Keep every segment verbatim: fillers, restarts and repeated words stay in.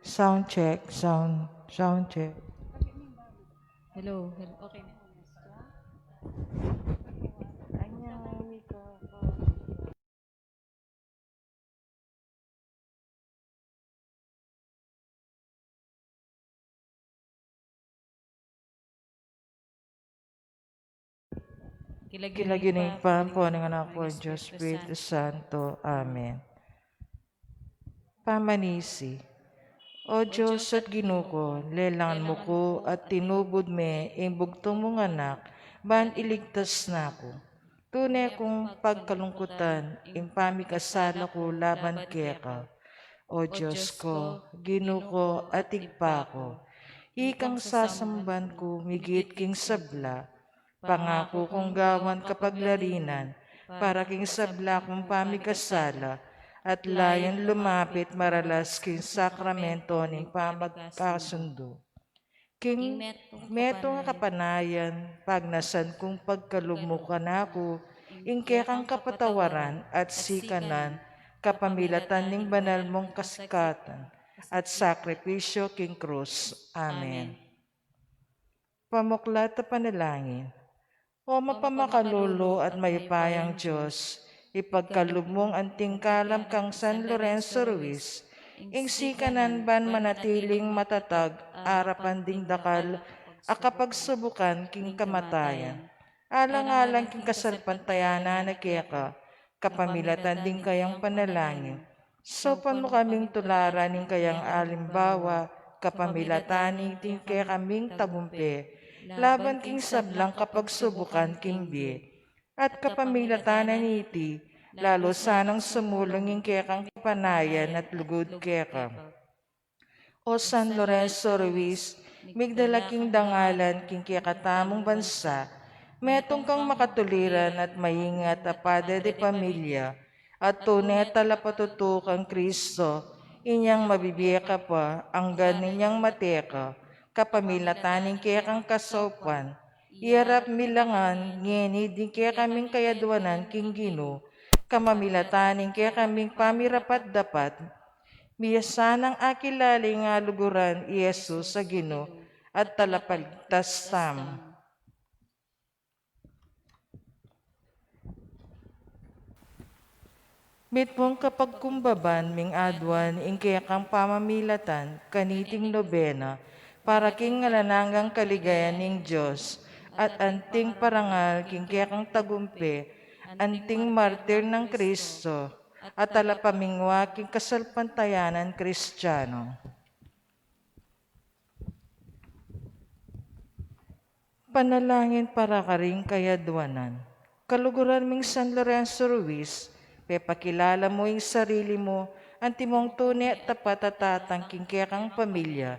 Sound check, sound, sound check. Hello, hello. Okay na. Anya, Miko. King lagyu ning Ibpa, ampo ning Anak, ning Espiritu Santo. Amen. Pamanisi. O Dios at Ginu ku, lelangan mu ku at tinubud me ing bugtung mung Anak, ban iligtas na ku. Tune kung pagkalungkutan ing pamikasala ku laban keka. O Dios ku, Ginu ku at Ibpa ku, ikang sasamban ku migit king sabla, pangaku kung gawan kapaglarinan para king sabla kung pamikasala, at layun lumapit maralas king sakramento ning pamagkasundu. King metung a kapanayan, pagnasan kung pagkalub mu kanaku ing kekang kapatawaran at sikanan kapamilatan ning banal mung kasikatan at sakripisyo king krus. Amen. Pamuklat a panalangin. O mapamakalulu at mayupayang Dios, ipagkalub mung anting kalam kang San Lorenzo Ruiz ing sikanan ban manatiling matatag arapan ding dakal a kapagsubukan king kamatayan. Alang-alang king kasalpantayanan na keka, kapamilatan ding kayang panalangin, saupan mu kaming tularan ning kayang alimbawa, kapamilatan ning kekaming tagumpe laban king sablang kapagsubukan king bie, at kapamilatan na niti, lalu sanang sumulung ing kekang kapanayan at lugud keka. O San Lorenzo Ruiz, migdala king dangalan king kekatamung bansa, metung kang makatuliran at maingat a padre de familia, at tune talapatutu kang Kristo, inyang mabibie ka pa anggang inyang mate ka, kapamilatan ning kekang kasaupan, iyarap mi la ngan ngeni ding kekaming kayadwanan king Ginu, kapamilatan ning kekaming pamirapat-dapat, mie sanang akilala ing aluguran i Jesus a Ginu at Talapaligtas tamu. Mitmung kapagkumbaban ming aduan ing kekang pamamilatan kaniting nobena para king alang anggang kaligayan ning Dios at anting parangal king kekang tagumpe, anting martir nang Kristo, at talapamingwa king kasalpantayanan Kristiano. Panalangin para karing kayadwanan. Kaluguran ming San Lorenzo Ruiz, pepakilala mu ing sarili mu antimong tune at tapat a tatang king kekang pamilya.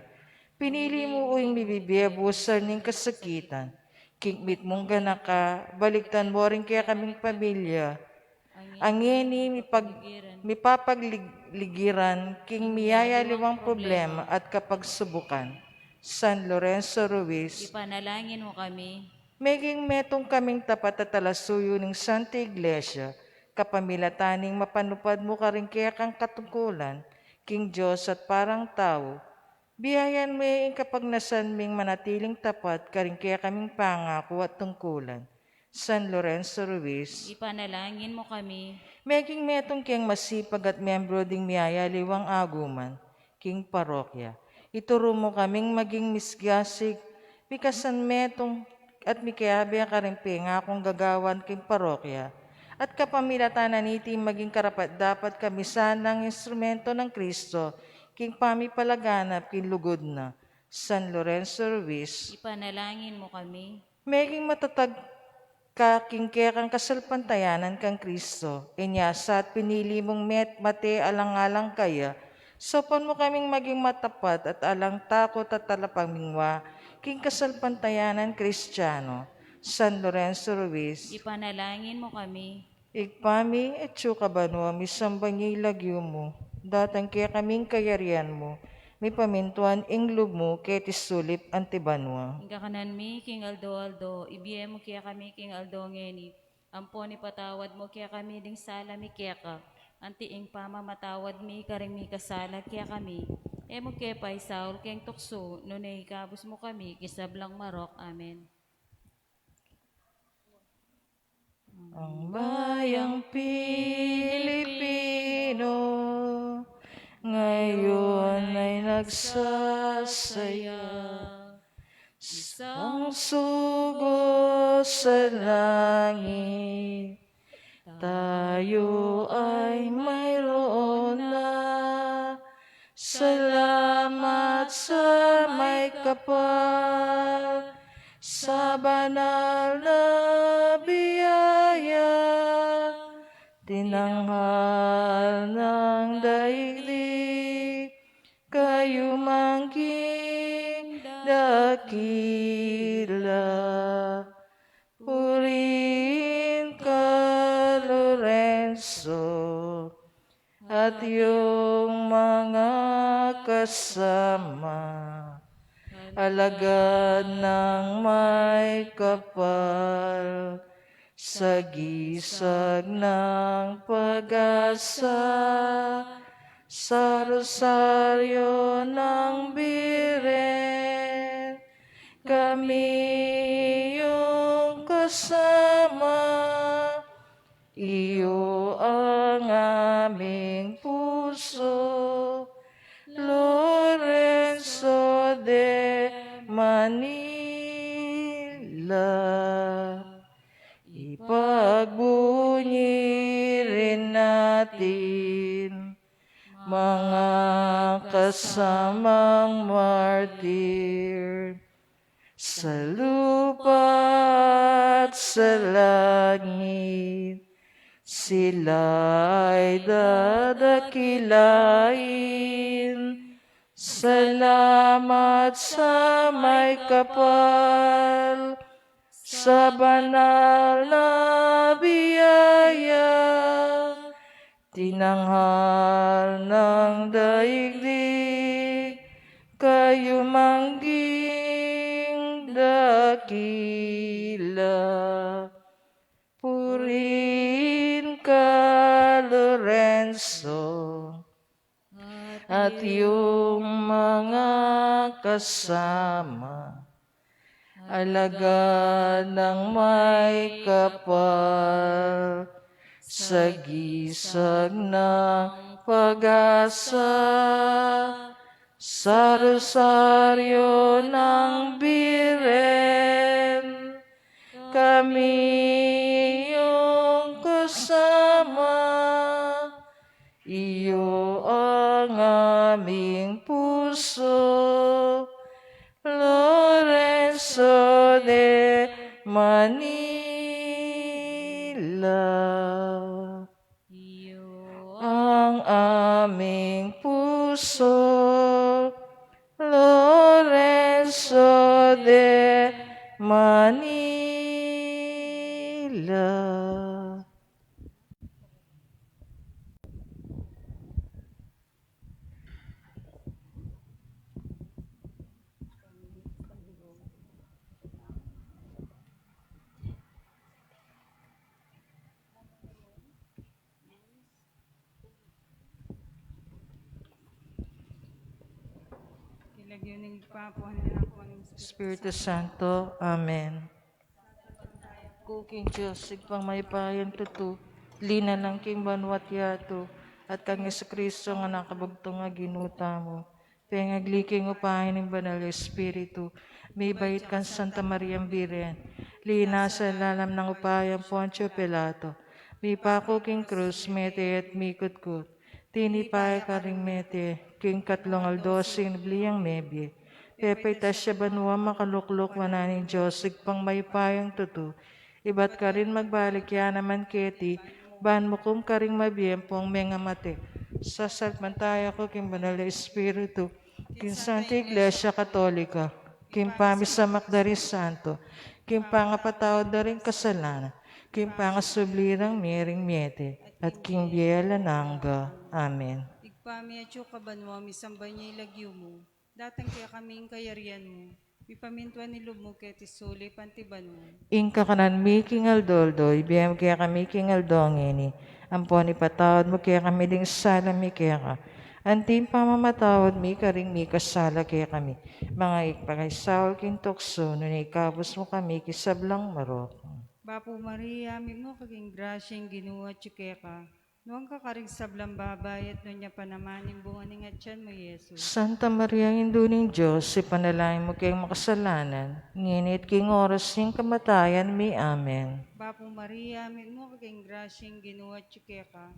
Pinili mu ing mibibie busal ning kasakitan king mitmung ganaka, balikdan mu ring kekaming pamilya. Angeni mipag-, mipapagligiran king miyayaliwang problema at kapagsubukan. San Lorenzo Ruiz, ipanalangin mu kami. Meging metung kaming tapat a talasuyu ning Santa Iglesia, kapamilatan ning mapanupad mu karing kekang katungkulan king Dios at parang tau, biayan me ing kapagnasan ming manatiling tapat karing kekaming pangaku at tungkulan. San Lorenzo Ruiz, ipanalangin mu kami. Meging metung keng masipag at miyembro ding miyayaliwang aguman king parokya. Ituru mu kaming maging misigasig, mikasan metung, at mikiabe karing pengakung gagawan king parokya, at kapamilatan na niti maging karapat-dapat kami sanang instrumento nang Kristo king pamipalaganap king lugud na. San Lorenzo Ruiz, ipanalangin mu kami. Meging matatag ka king kekang kasalpantayanan kang Kristo, inya sa at pinili mung met-, mate alang-alang kaya, saupan mu kaming maging matapat at alang takut at talapamingwa king kasalpantayanan Kristiano. San Lorenzo Ruiz, ipanalangin mu kami. Ibpa mi, atsu ka banua, misamban ya ing lagyu mu, datang kekami ing kayarian mu, mipamintuan ing lub mu keti sulip anti banua. Ing kakanan mi king aldo-aldo ibie mu kekami king aldo ngeni, ampon ipatawad mu kekami ding sala mi keka, anti ing pamamatawad mi karing mikasala kekami, E mu ke paisaul keng tuksu, nune ikabus mu kami king sablang marok. Amen. Ang bayang Pilipino ngayon ay nagsasaya, isang sugo sa langit. Tayo ay mayroon na. Salamat sa may kapal, sa banal na biyaya. Tinanghal ng daigdig, kayu mang king dakila. Purihin ka, Lorenzo, at iyong mga kasama, alagad ng may kapal, sa gisag ng pag-asa, sa rosaryo ng Birhen, kami iyong kasama, iyo ang aming puso, Lorenzo de Manila. Ipagbunyi rin natin, mga kasamang martir, sa lupa at sa langit, sila ay dadakilain. Salamat sa may kapal, sa banal na biyaya. Tinanghal ng daigdig, kayu mang king dakila. Purihin ka, Lorenzo, at iyong mga kasama, alagad ng may kapal, sa gisag ng pag-asa, sa rosaryo ng Birhen, kami iyong kasama, iyo ang aming puso, Lorenzo de Manila. Iyo ang aming puso, Lorenzo de Manila. King lagyu ning Ibpa, ning Anak, ning Espiritu Santo. Amen. Ku king Dios, Ibpang mayupayang tutu, linalang king banua't yatu, at kang Jesucristo a Anak a bugtung a Ginu tamu. Pengagli king upaya ning Banal a Espiritu, mibait kang Santa Mariang Birhen, linasa lalam nang upaya nang Poncio Pilato, mipaku king krus, mete at mikutkut, tinipa ya karing mete, king katlung aldo sinubli yang mebie, pepaitas ya banua, makalukluk wanan ning Dios Ibpang mayupayang tutu, ibat karin magbalik ya naman keti, ban mukum karing mabie ampong mengamate. Sasalpantaya ku king Banal a Espiritu, king Santa Iglesia Katolika, king pamisamak da ring santo, king pangapatawad da ring kasalanan, king pangasubli rang mie ring mete, at king bie alang angga. Amen. Ibpa mi, atsu ka banua, misamban ya ing lagyu mu. Datang kekami ing kayarian mu. Mipamintuan ing lub mu keti sulip anti banua. Ing kakanan mi king aldo-aldo, ibie mu kekami king aldo ngeni. Ampon ipatawad mu kekami ding sala mi keka. Anting pamamatawad mi karing mikasala kekami, manga e mu ke paisaul king tuksu, nune ikabus mu kami king sablang marok. Bapu Maria, mitmu ka king grasya, ing Ginu atyu keka. Nuan ka karing sablang babai, at nuan ya pa naman ing bunga ning atyan mu, Jesus. Santa Maria, Indu ning Dios, ipanalangin mu keng makasalanan, ngeni at king oras ning kamatayan mi. Amen. Bapu Maria, mitmu ka king grasya, ing Ginu atyu keka.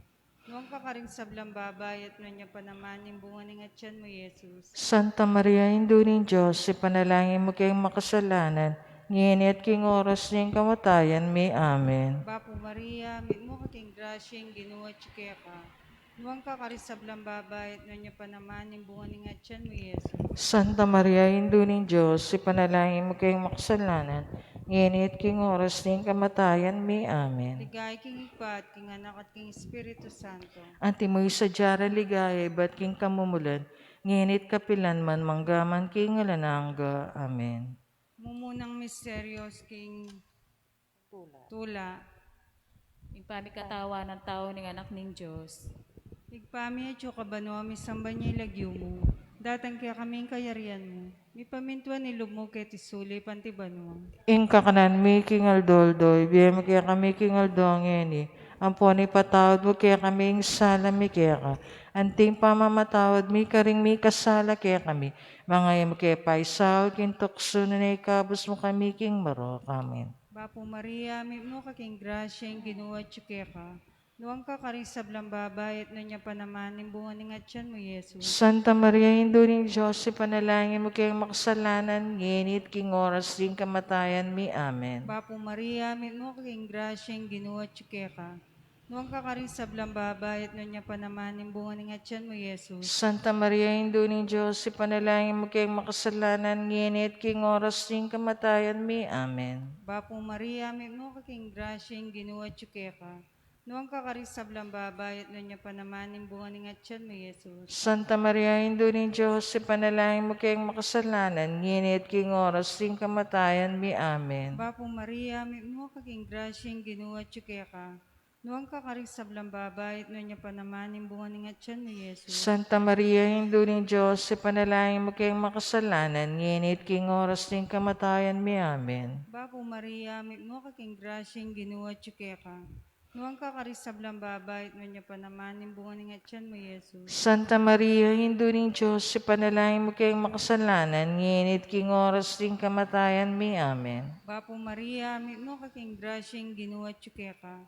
Nuan ka karing sablang babai, at nuan ya pa naman ing bunga ning atyan mu, Jesus. Santa Maria, Indu ning Dios, ipanalangin mu keng makasalanan, ngeni at king oras ning kamatayan mi. Amen. Bapu Maria, mitmu ka king grasya, ing Ginu atyu keka. Nuan ka karing sablang babai, at nuan ya pa naman ing bunga ning atyan mu, Jesus. Santa Maria, Indu ning Dios, ipanalangin mu keng makasalanan, ngeni at king oras ning kamatayan mi. Amen. Ligaya king Ibpa, at king Anak, at king Espiritu Santo. Antimo ing sadya rang ligaya, ibat king kamumulan, ngeni at kapilan man, mangga man king alang angga. Amen. Mumunang misteryos king tula. Tula. Ing pamikatawan a tau ning Anak ning Dios. Ibpa mi, atyu ka banua, misamban ya ing lagyu mu. Datang kekami ing kayarian mu. Mipamintuan ing lub mu keti sulip anti banua. Ing kakanan mi king aldo-aldo, ibie mu kekami king aldo ngeni. Ampon ipatawad mu kekami ing sala mi keka. Anting pamamatawad mi karing mikasala kekami. Manga e mu ke paisaul king tuksu, nune ikabus mu kami king marok. Amen. Bapu Maria, mitmu ka king grasya, ing Ginu atyu keka. Nuan ka karing sablang babai, at nuan ya pa naman ing bunga ning atyan mu, Jesus. Santa Maria, Indu ning Dios, ipanalangin mu keng makasalanan, ngeni at king oras ning kamatayan mi. Amen. Bapu Maria, mitmu ka king grasya, ing Ginu atyu keka. Nuan ka karing sablang babai, at nuan ya pa naman ing bunga ning atyan mu, Jesus. Santa Maria, Indu ning Dios, ipanalangin mu keng makasalanan, ngeni at king oras ning kamatayan mi. Amen. Bapu Maria, mitmu ka king grasya, ing Ginu atyu keka. Nuan ka karing sablang babai, at nuan ya pa naman ing bunga ning atyan mu, Jesus. Santa Maria, Indu ning Dios, ipanalangin mu keng makasalanan, ngeni at king oras ning kamatayan mi. Amen. Bapu Maria, mitmu ka king grasya, ing Ginu atyu keka. Nuan ka karing sablang babai, at nuan ya pa naman ing bunga ning atyan mu, Jesus. Santa Maria, Indu ning Dios, ipanalangin mu keng makasalanan, ngeni at king oras ning kamatayan mi. Amen. Bapu Maria, mitmu ka king grasya, ing Ginu atyu keka. Nuan ka karing sablang babai, at nuan ya pa naman ing bunga ning atyan mu, Jesus. Santa Maria, Indu ning Dios, ipanalangin mu keng makasalanan, ngeni at king oras ning kamatayan mi. Amen. Bapu Maria, mitmu ka king grasya, ing Ginu atyu keka.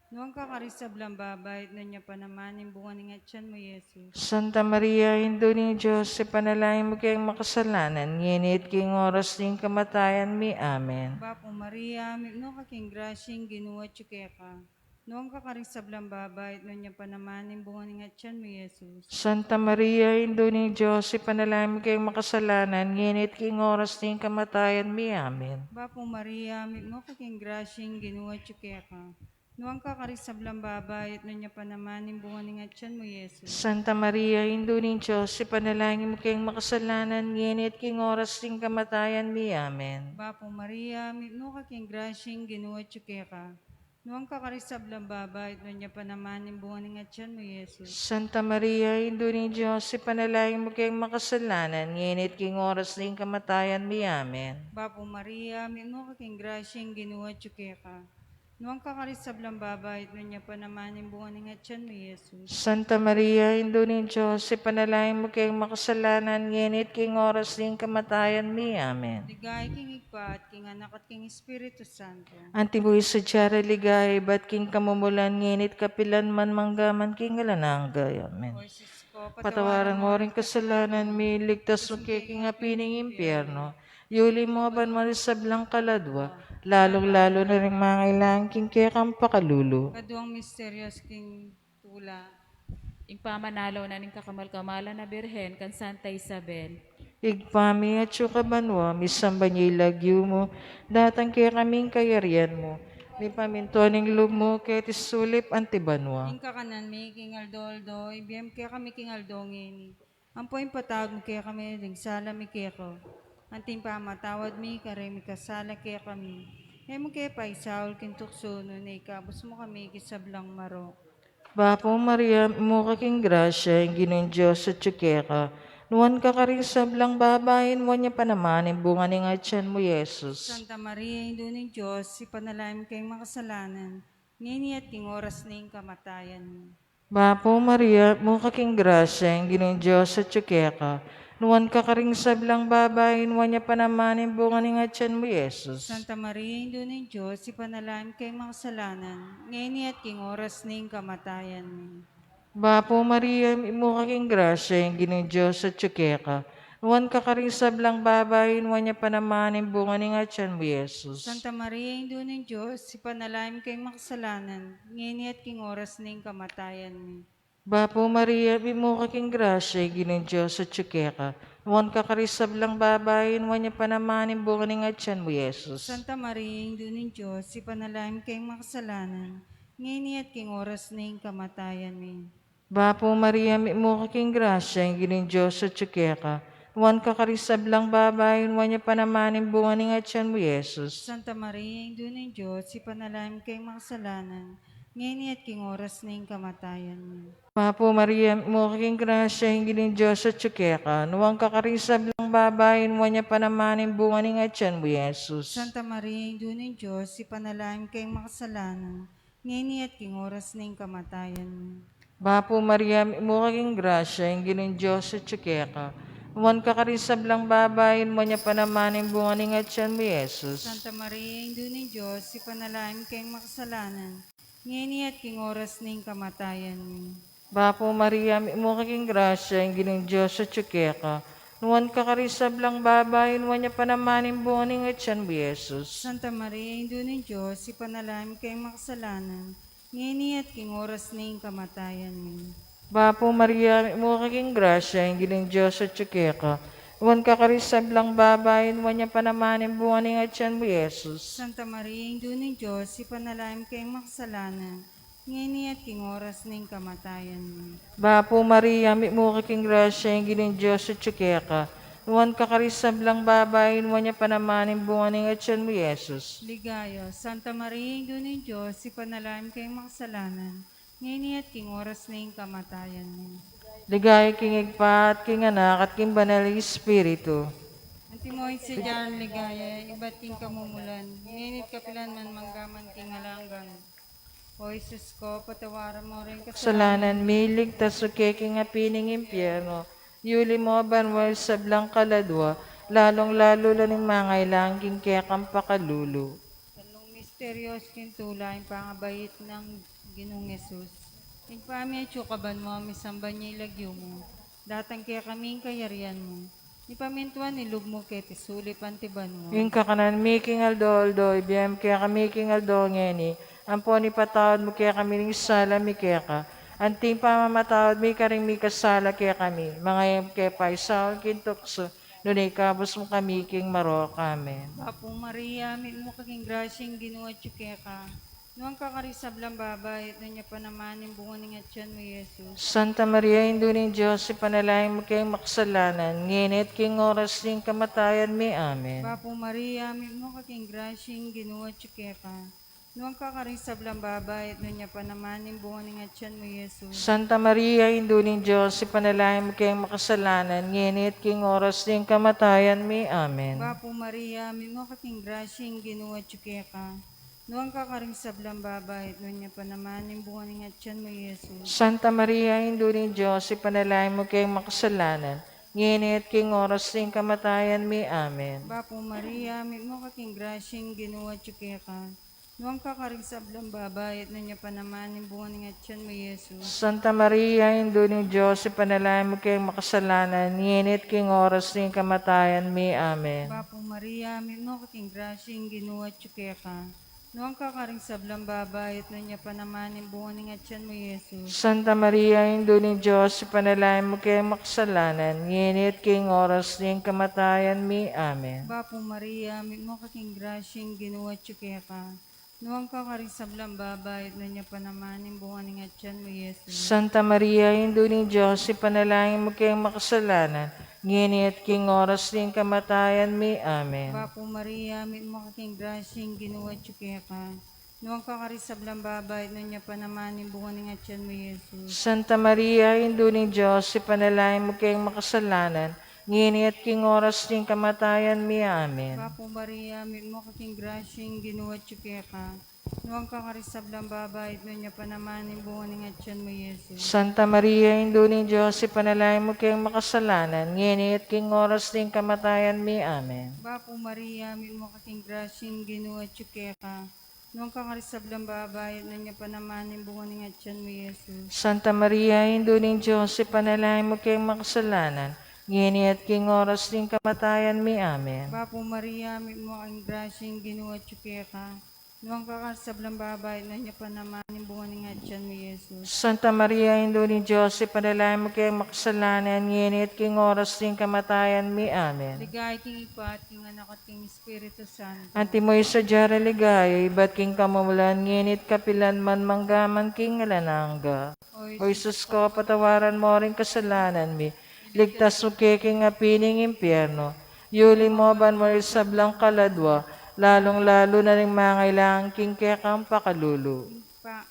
Nuan ka karing sablang babai, at nuan ya pa naman ing bunga ning atyan mu, Jesus. Santa Maria, Indu ning Dios, ipanalangin mu keng makasalanan, ngeni at king oras ning kamatayan mi. Amen. Bapu Maria, mitmu ka king grasya, ing Ginu atyu keka. Nuan ka karing sablang babai, at nuan ya pa naman ing bunga ning atyan mu, Jesus. Santa Maria, Indu ning Dios, ipanalangin mu keng makasalanan, ngeni at king oras ning kamatayan mi. Amen. Bapu Maria, mitmu ka king grasya, ing Ginu atyu keka. Nuan ka karing sablang babai, at nuan ya pa naman ing bunga ning atyan mu, Jesus. Santa Maria, Indu ning Dios, ipanalangin mu keng makasalanan, ngeni at king oras ning kamatayan mi. Amen. Bapu Maria, mitmu ka king grasya, ing Ginu atyu keka. Nuan ka karing sablang babai, at nuan ya pa naman ing bunga ning atyan mu, Jesus. Santa Maria, Indu ning Dios, ipanalangin mu keng makasalanan, ngeni at king oras ning kamatayan mi. Amen. Bapu Maria, mitmu ka king grasya, ing Ginu atyu keka. Nuan ka karing sablang babai, at nuan ya pa naman ing bunga ning atyan mu, Jesus. Santa Maria, Indu ning Dios, ipanalangin mu keng makasalanan, ngeni at king oras ning kamatayan mi. Amen. Ligaya king Ibpa, at king Anak, at king Espiritu Santo. Antimo ing sadya rang ligaya, ibat king kamumulan, ngeni at kapilan man, mangga man king alang angga. Amen. O Jesus ko, patawaran mu ring kasalanan mi, iligtas mu kami king api ning impyerno, iuli mu banua ring sablang kaladua, lalung-lalu na ring mangailangan king kekang pakalulu. Kaduang misteryos king tula. Ing pamanalo na ning kakamal-kamalan a Birhen kang Santa Isabel. Ibpa mi, atsu ka banua, misamban ya ing lagyu mu, datang kekami ing kayarian mu, mipamintuan ing lub mu keti sulip anti banua. Ing kakanan mi king aldo-aldo, ibie mu kekami king aldo ngeni. Ampo ipatawad mu kekami ding sala mi keka, anti ing pamamatawad mi karing mikasala kekami. E mu ke paisaul king tuksu, nune ikabus mu kami king sablang marok. Bapu Maria, mitmu ka king grasya, ing Ginung Dios atyu keka. Nuan ka karing sablang babai, nuan ya pa naman ing bunga ning atyan mu, Jesus. Santa Maria, Indu ning Dios, ipanalangin mu keng makasalanan, ngeni at king oras ning kamatayan mi. Bapu Maria, mitmu ka king grasya, ing Ginung Dios atyu keka. Nuan ka karing sablang babai, nuan ya pa naman ing bunga ning atyan mu, Jesus. Santa Maria, Indu ning Dios, ipanalangin mu keng makasalanan, ngeni at king oras ning kamatayan mi. Bapu Maria, mitmu ka king grasya, ing Ginung Dios atyu keka. Nuan ka karing sablang babai, nuan ya pa naman ing bunga ning atyan mu, Jesus. Santa Maria, Indu ning Dios, ipanalangin mu keng makasalanan, ngeni at king oras ning kamatayan mi. Bapu Maria, mitmu ka king grasya, ing Ginung Dios atyu keka. Nuan ka karing sablang babai, nuan ya pa naman ing bunga ning atyan mu, Jesus. Santa Maria, Indu ning Dios, ipanalangin mu keng makasalanan, ngeni at king oras ning kamatayan mi. Bapu Maria, mitmu ka king grasya, ing Ginung Dios atyu keka. Nuan ka karing sablang babai, nuan ya pa naman ing bunga ning atyan mu, Jesus. Santa Maria, Indu ning Dios, ipanalangin mu keng makasalanan, ngeni at king oras ning kamatayan mi. Bapu Maria, mitmu ka king grasya, ing Ginung Dios atyu keka. Nuan ka karing sablang babai, nuan ya pa naman ing bunga ning atyan mu, Jesus. Santa Maria, Indu ning Dios, ipanalangin mu keng makasalanan, ngeni at king oras ning kamatayan mi. Bapu Maria, mitmu ka king grasya, ing Ginung Dios atyu keka. Nuan ka karing sablang babai, nuan ya pa naman ing bunga ning atyan mu, Jesus. Santa Maria, Indu ning Dios, ipanalangin mu keng makasalanan, ngeni at king oras ning kamatayan mi. Bapu Maria, mitmu ka king grasya, ing Ginung Dios atyu keka. Nuan ka karing sablang babai, nuan ya pa naman ing bunga ning atyan mu, Jesus. Santa Maria, Indu ning Dios, ipanalangin mu keng makasalanan, ngeni at king oras ning kamatayan mi. Bapu Maria, mitmu ka king grasya, ing Ginung Dios atyu keka. Nuan ka karing sablang babai, nuan ya pa naman ing bunga ning atyan mu, Jesus. Santa Maria, Indu ning Dios, ipanalangin mu keng makasalanan, ngeni at king oras ning kamatayan mi. Bapu Maria, mitmu ka king grasya, ing Ginung Dios atyu keka. Nuan ka karing sablang babai, nuan ya pa naman ing bunga ning atyan mu, Jesus. Ligaya, Santa Maria, Indu ning Dios, ipanalangin mu keng makasalanan, ngeni at king oras ning kamatayan mi. Ligaya king Ibpa, at king Anak, at king Banal Espiritu. Antimo ing sadya nang ligaya, ibat king kamumulan, ngeni at kapilan man, mangga man king alang angga. O Jesus ko, patawaran mu ring kasalanan mi, iligtas mu kami king api ning impyerno, iuli mu king banua ing sablang kaladua, lalung-lalu la ning mangailangan king kekang pakalulu. Tatlung misteryo king tula, ing pangabait nang Ginung Jesus. Ibpa mi, atsu ka banua, misamban ya ing lagyu mu, datang kekami ing kayarian mu, mipamintuan ing lub mu keti sulip anti banua. Ing kakanan mi king aldo-aldo, ibie mu kekami king aldo ngeni, ampon ipatawad mu kekami ring sala mi keka, anti ing pamamatawad mi karing mikasala kekami, manga e mu ke paisaul king tuksu, nune ikabus mu kami king marok. Amen. Bapu Maria, mitmu ka king grasya, ing Ginu atyu keka. Nuan ka karing sablang babai, at nuan ya pa naman ing bunga ning atyan mu, Jesus. Santa Maria, Indu ning Dios, ipanalangin mu keng makasalanan, ngeni at king oras ning kamatayan mi. Amen. Bapu Maria, mitmu ka king grasya, ing Ginu atyu keka. Nuan ka karing sablang babai, at nuan ya pa naman ing bunga ning atyan mu, Jesus. Santa Maria, Indu ning Dios, ipanalangin mu keng makasalanan, ngeni at king oras ning kamatayan mi. Amen. Bapu Maria, mitmu ka king grasya, ing Ginu atyu keka. Nuan ka karing sablang babai, at nuan ya pa naman ing bunga ning atyan mu, Jesus. Santa Maria, Indu ning Dios, ipanalangin mu keng makasalanan, ngeni at king oras ning kamatayan mi. Amen. Bapu Maria, mitmu ka king grasya, ing Ginu atyu keka. Nuan ka karing sablang babai, at nuan ya pa naman ing bunga ning atyan mu, Jesus. Santa Maria, Indu ning Dios, ipanalangin mu keng makasalanan, ngeni at king oras ning kamatayan mi. Amen. Bapu Maria, mitmu ka king grasya, ing Ginu atyu keka. Nuan ka karing sablang babai, at nuan ya pa naman ing bunga ning atyan mu, Jesus. Santa Maria, Indu ning Dios, ipanalangin mu keng makasalanan, ngeni at king oras ning kamatayan mi. Amen. Bapu Maria, mitmu ka king grasya, ing Ginu atyu keka. Nuan ka karing sablang babai, at nuan ya pa naman ing bunga ning atyan mu, Jesus. Santa Maria, Indu ning Dios, ipanalangin mu keng makasalanan, ngeni at king oras ning kamatayan mi. Amen. Bapu Maria, mitmu ka king grasya, ing Ginu atyu keka. Nuan ka karing sablang babai, at nuan ya pa naman ing bunga ning atian mu, Jesus. Santa Maria, Indu ning Dios, ipanalangin mu keng makasalanan, ngeni at king oras ning kamatayan mi. Amen. Bapu Maria, mitmu ka king grasya, ing Ginu atyu keka. Nuan ka karing sablang babai, at nuan ya pa naman ing bunga ning atian mu, Jesus. Santa Maria, Indu ning Dios, ipanalangin mu keng makasalanan, ngeni at king oras ning kamatayan mi. Amen. Bapu Maria, mitmu ka king grasya, ing Ginu atyu keka. Nuan ka karing sablang babai, at nuan ya pa naman ing bunga ning atian mu, Jesus. Santa Maria, Indu ning Dios, ipanalangin mu keng makasalanan, ngeni at king oras ning kamatayan mi. Amen. Bapu Maria, mitmu ka king grasya, ing Ginu atyu keka. Nuan ka karing sablang babai, at nuan ya pa naman ing bunga ning atian mu, Jesus. Santa Maria, Indu ning Dios, ipanalangin mu keng makasalanan, ngeni at king oras ning kamatayan mi. Amen. Ligaya king Ibpa, at king Anak, at king Espiritu Santo. Antimo ing sadya rang ligaya, ibat king kamumulan, ngeni at kapilan man, mangga man king alang angga. O Jesus ko, patawaran mo ring kasalanan mi, ligtas mu kami king api ning impyerno, yuli mu ban ring sablang kaladwa, lalung-lalu na ring mangailangan king kekang pakalulu.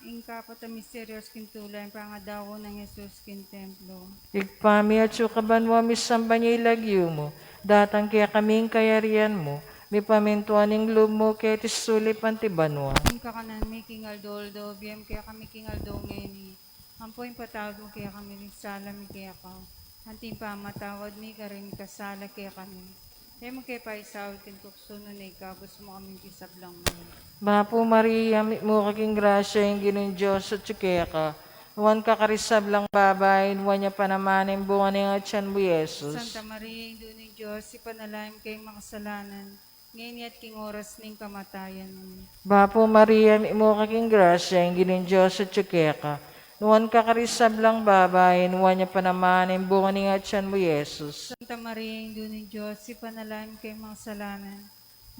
Ing kapat a misteryo king tula, ing pangadaun nang Jesus king templo. Ibpa mi atsu ka banua, misamban ya ing lagyu mu, datang kekami ing kayarian mu, mipamintuan ing lub mu keti sulip anti banua. Ing kakanan mi king aldo-aldo, ibie mu kekami king aldo ngeni. Ampo ipatawad mu kekami ring sala mi keka, anti ing pamamatawad mi karing mikasala kekami. E mu ke paisaul king tuksu, nune ikabus mu kami king sablang mali. Bapu Maria, mitmu ka king grasya, ing Ginung Dios atyu keka. Nuan ka karing sablang babai, nuan ya pa naman ing bunga ning atyan mu, Jesus. Santa Maria, Indu ning Dios, ipanalangin mu keng makasalanan, ngeni at king oras ning kamatayan mi. Bapu Maria, mitmu ka king grasya, ing Ginung Dios atyu keka. Nuan ka karing sablang babai, nuan ya pa naman ing bunga ning atyan mu, Jesus. Santa Maria, Indu ning Dios, ipanalangin mu keng makasalanan,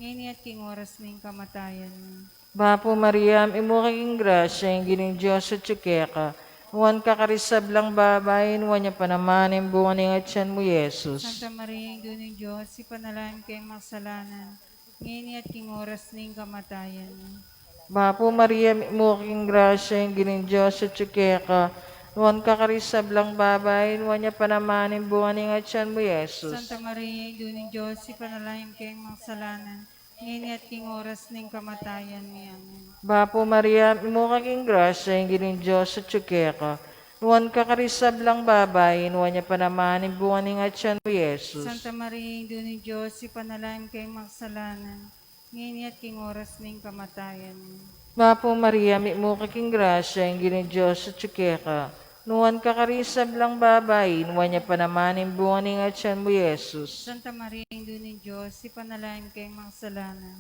ngeni at king oras ning kamatayan mi. Bapu Maria, mitmu ka king grasya, ing Ginung Dios atyu keka. Nuan ka karing sablang babai, nuan ya pa naman ing bunga ning atyan mu, Jesus. Santa Maria, Indu ning Dios, ipanalangin mu keng makasalanan, ngeni at king oras ning kamatayan mi. Bapu Maria, mitmu ka king grasya, ing Ginung Dios atyu keka. Nuan ka karing sablang babai, nuan ya pa naman ing bunga ning atyan mu, Jesus. Santa Maria, Indu ning Dios, ipanalangin mu keng makasalanan, ngeni at king oras ning kamatayan mi. Amen. Bapu Maria, mitmu ka king grasya, ing Ginung Dios atyu keka. Nuan ka karing sablang babai, nuan ya pa naman ing bunga ning atyan mu, Jesus. Santa Maria, Indu ning Dios, ipanalangin mu keng makasalanan, ngeni at king oras ning kamatayan mi. Bapu Maria, mitmu ka king grasya, ing Ginung Dios atyu keka. Nuan ka karing sablang babai, nuan ya pa naman ing bunga ning atyan mu, Jesus. Santa Maria, Indu ning Dios, ipanalangin mu keng makasalanan,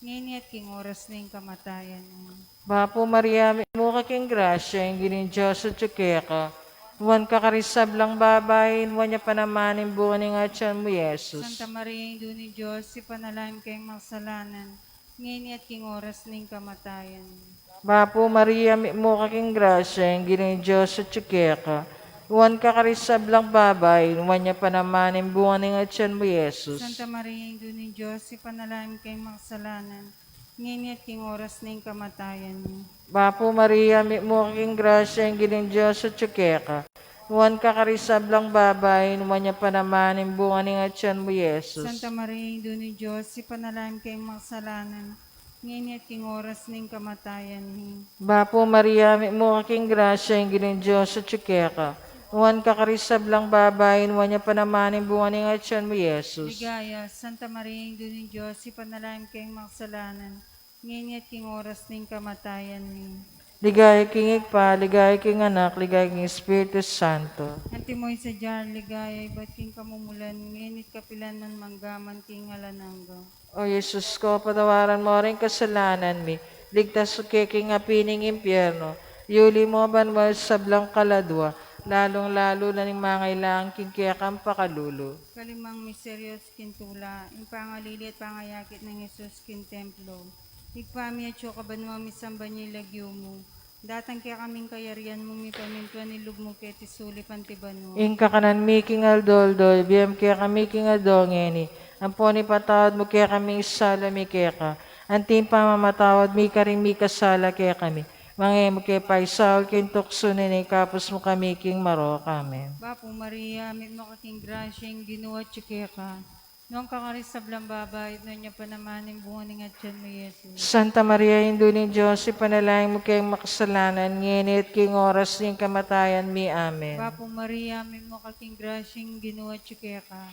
ngeni at king oras ning kamatayan mi. Bapu Maria, mitmu ka king grasya, ing Ginung Dios atyu keka. Nuan ka karing sablang babai, nuan ya pa naman ing bunga ning atyan mu, Jesus. Santa Maria, Indu ning Dios, ipanalangin mu keng makasalanan, ngeni at king oras ning kamatayan mi. Bapu Maria, mitmu ka king grasya, ing Ginung Dios atyu keka. Nuan ka karing sablang babai, nuan ya pa naman ing bunga ning atyan mu, Jesus. Santa Maria, Indu ning Dios, ipanalangin mu keng makasalanan, ngeni at king oras ning kamatayan mi. Bapu Maria, mitmu ka king grasya, ing Ginung Dios atyu keka. Nuan ka karing sablang babai, nuan ya pa naman ing bunga ning atyan mu, Jesus. Santa Maria, Indu ning Dios, ipanalangin mu keng makasalanan, ngeni at king oras ning kamatayan mi. Bapu Maria, mitmu ka king grasya, ing Ginung Dios atyu keka. Nuan ka karing sablang babai, nuan ya pa naman ing bunga ning atyan mu, Jesus. Ligaya, Santa Maria, Indu ning Dios, ipanalangin mu keng makasalanan, ngeni at king oras ning kamatayan mi. Ligaya king Ibpa, ligaya king Anak, ligaya king Espiritu Santo. Antimo ing sadya rang ligaya, ibat king kamumulan, ngeni at kapilan man, mangga man king alang angga. O Jesus ko, patawaran mo ring kasalanan mi, ligtas mu ke king api ning impyerno, yuli mo ban ring sablang kaladwa, lalung-lalu na ring mangailangan king kekang pakalulu. Kalimang misteryo king tula, ing pangalili at pangayakit nang Jesus king templo. Ibpa mi atsu ka banua, misamban ya ing lagyu mu. Datang kekami ing kayarian mu, mipamintuan ing lub mu keti sulip anti banua. Ing kakanan mi king aldo-aldo, ibie mu kekami king aldo ngeni. Ampon ipatawad mu kekami ing sala mi keka, Anti ing pamamatawad mi karing mikasala kekami. Manga e mu ke paisaul king tuksu, nune ikabus mu kami king marok. Amen. Bapu Maria, mitmu ka king grasya, ing Ginu atyu keka. Nuan ka karing sablang babai, at nuan ya pa naman ing bunga ning atyan mu, Jesus. Santa Maria, Indu ning Dios, ipanalangin mu keng makasalanan, ngeni at king oras ning kamatayan mi. Amen. Bapu Maria, mitmu ka king grasya, ing Ginu atyu keka.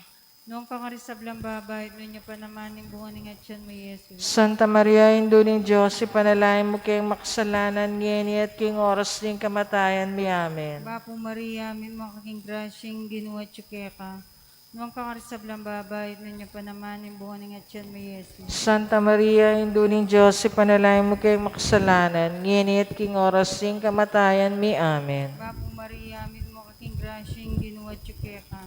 Nuan ka karing sablang babai, at nuan ya pa naman ing bunga ning atyan mu, Jesus. Santa Maria, Indu ning Dios, ipanalangin mu keng makasalanan, ngeni at king oras ning kamatayan mi. Amen. Bapu Maria, mitmu ka king grasya, ing Ginu atyu keka. Nuan ka karing sablang babai, at nuan ya pa naman ing bunga ning atyan mu, Jesus. Santa Maria, Indu ning Dios, ipanalangin mu keng makasalanan, ngeni at king oras ning kamatayan mi. Amen. Bapu Maria, mitmu ka king grasya, ing Ginu atyu keka.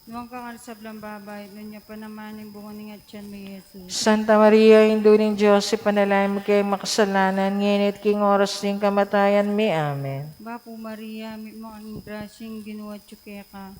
Nuan ka karing sablang babai, at nuan ya pa naman ing bunga ning atyan mu, Jesus. Santa Maria, Indu ning Dios, ipanalangin mu keng makasalanan, ngeni at king oras ning kamatayan mi. Amen. Bapu Maria, mitmu ka king grasya, ing Ginu atyu keka.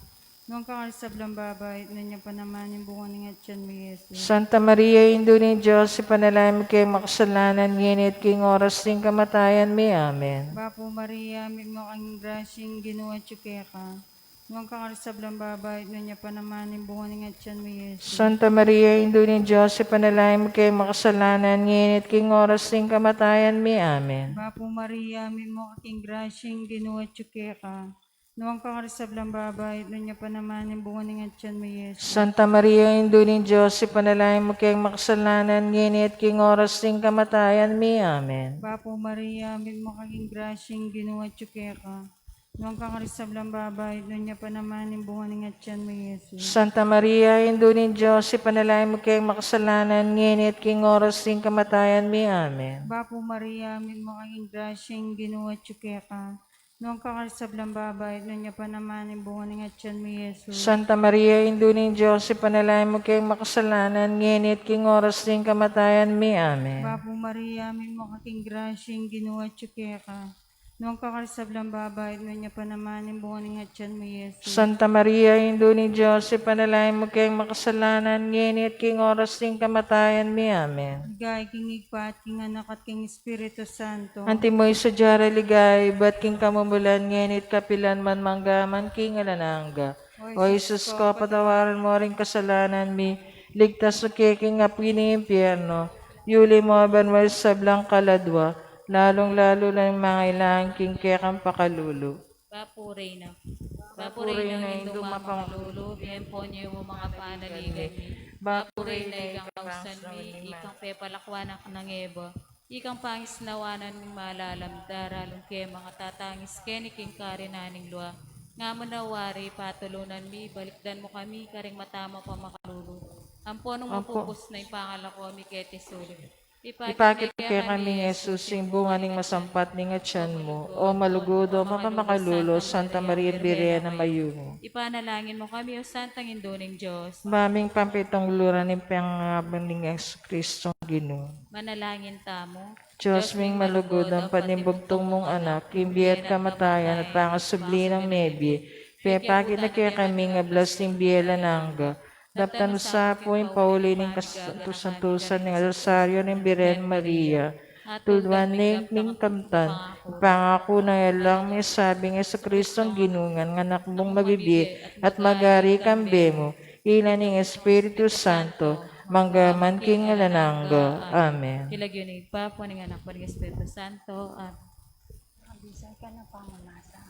Nuan ka karing sablang babai, at nuan ya pa naman ing bunga ning atyan mu, Jesus. Santa Maria, Indu ning Dios, ipanalangin mu keng makasalanan, ngeni at king oras ning kamatayan mi. Amen. Bapu Maria, mitmu ka king grasya, ing Ginu atyu keka. Nuan ka karing sablang babai, at nuan ya pa naman ing bunga ning atyan mu, Jesus. Santa Maria, Indu ning Dios, ipanalangin mu keng makasalanan, ngeni at king oras ning kamatayan mi. Amen. Bapu Maria, mitmu ka king grasya, ing Ginu atyu keka. Nuan ka karing sablang babai, at nuan ya pa naman ing bunga ning atyan mu, Jesus. Santa Maria, Indu ning Dios, ipanalangin mu keng makasalanan, ngeni at king oras ning kamatayan mi. Amen. Bapu Maria, mitmu ka king grasya, ing Ginu atyu keka. Nuan ka karing sablang babai, at nuan ya pa naman ing bunga ning atyan mu, Jesus. Santa Maria, Indu ning Dios, ipanalangin mu keng makasalanan, ngeni at king oras ning kamatayan mi. Amen. Bapu Maria, mitmu ka king grasya, ing Ginu atyu keka. Nuan ka karing sablang babai, at nuan ya pa naman ing bunga ning atyan mu, Jesus. Santa Maria, Indu ning Dios, ipanalangin mu keng makasalanan, ngeni at king oras ning kamatayan mi. Amen. Bapu Maria, mitmu ka king grasya, ing Ginu atyu keka. Nuan ka karing sablang babai, at nuan ya pa naman ing bunga ning atyan mu, Jesus. Santa Maria, Indu ning Dios, ipanalangin mu keng makasalanan, ngeni at king oras ning kamatayan mi. Amen. Ligaya king Ibpa, at king Anak, at king Espiritu Santo. Antimo ing sadya ra ligaya ibat king kamumulan, ngeni at kapilan man, mangga man king alang angga. O Jesus ko, patawaran mu ring kasalanan mi, ligtas mu kami king api ning impyerno, yuli mu king banua ing sablang kaladua, lalung-lalu na ring mangailangan king kekang pakalulu. Bapu Reyna. Bapu Reyna, Indu mapamakalulu, bie ampon yumu ing panaligan mi. Bapu Reyna, ikang kausan mi, ikang pepalakuan nang eba, ikang pangisnawan ning malalam, daralung kemang at tatangis keni king karinan ning lua. Nga mu na wari, patulunan mi, balikdan mu kami karing mata mung pamakalulu. Ampon nung mapupus na ing pangalako mi keti sulip, ipakit mu kekami i Jesus, ing bunga ning masampat ning atyan mu. O malugud, o mapamakalulu, Santa Maria Birhen a mayumu. Ipanalangin mu kami, O Santang Indu ning Dios. Ba ming pampitungluran ing pangabang ning Jesucristo Ginu. Manalangin tamu. Dios ming malugud, ampat ning bugtung mung Anak, king bie at kamatayan at pangasubli nang mebie, pepakit na kekami ing ablas ning bie alang angga. Daptan mu sa pu ing pauli ning kasantu-santusan ning Rosaryo ning Birhen Maria. Tulduan ne ning kamtan ing pangaku nang alang misabi nang Jesucristong Ginu, ngan anak mung mabibie at magari kambe mu, ila ning Espiritu Santo, mangga man king alang angga. Amen. King lagyu ning Ibpa, ampo ning Anak, ampo ning Espiritu Santo. Amen. Abisan ka na pamamasa.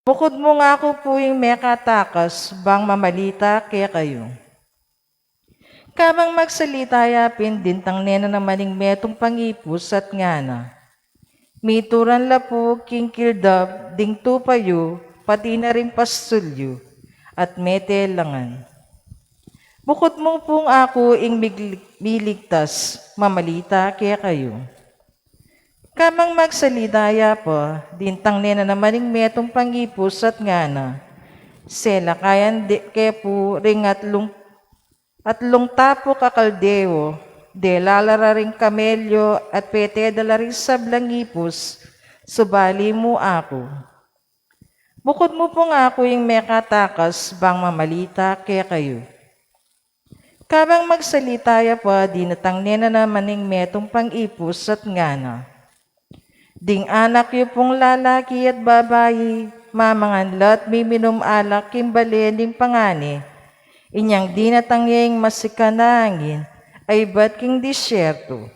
Bukud mung aku pu ing mekatakas bang mamalita kekayu. Kabang magsalita ya pin, dintang ne na naman ing metung pangipus at ngana, "Mituran la pu king kildab ding tupa yu, pati na ring pastul yu, at mete la ngan." Bukud mu pung aku ing mig-, miligtas mamalita kekayu. Kabang magsalita ya pa, dintang ne na naman ing metung pangipus at ngana, "Selakayan de ke pu ring atlung, atlung tapuk a Kaldeo, dela la ra ring kamelyo at pete da la ring sablang ipus, subali mu aku." Bukud mu pung aku ing mekatakas bang mamalita kekayu. Kabang magsalita ya pa, dinatang ne na naman ing metung pangipus at ngana, "Ding anak yu pung lalaki at babai, mamangan la at miminum alak king bale ning pangane, inyang dinatang ya ing masikan a angin a ibat king disyerto.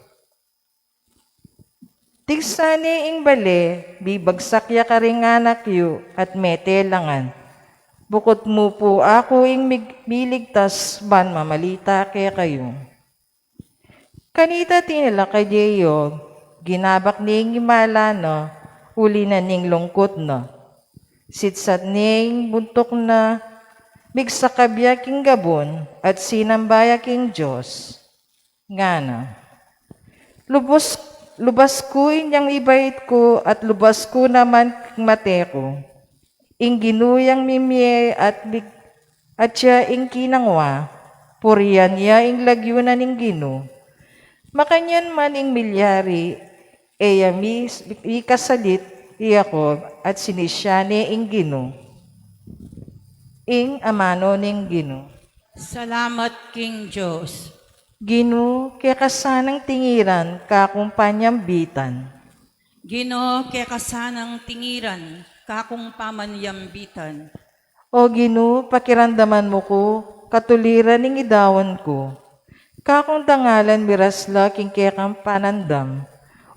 Tigsa ne ing bale, bibagsak ya karing anak yu at mete la ngan. Bukud mu pu aku ing mig-, miligtas ban mamalita kekayu." Kanita tinalakad ya i Job, ginabak ne ing imala na, uli na ning lungkut na. Sitsat ne ing buntuk na, migsakab ya king gabun, at sinamba ya king Dios. Ngana, "Lubus, lubas ku inyang ibait ku at lubas ku naman king mate ku. Ing Ginu yang mimie at lig-, at ya ing kinangwa, purian ya ing lagyu na ning Ginu. Makanyan man ing milyari, e ya mi-, mikasalit i Jacob at sinisya ne ing Ginu." Ing amanu ning Ginu. Salamat king Dios. Ginu, keka sanang tingiran, kakung panyambitan. Ginu, keka sanang tingiran, kakung pamanyambitan. O Ginu, pakiramdaman mu ku, katuliran ning idaun ku. Kakung dangalan miras la king kekang panandam,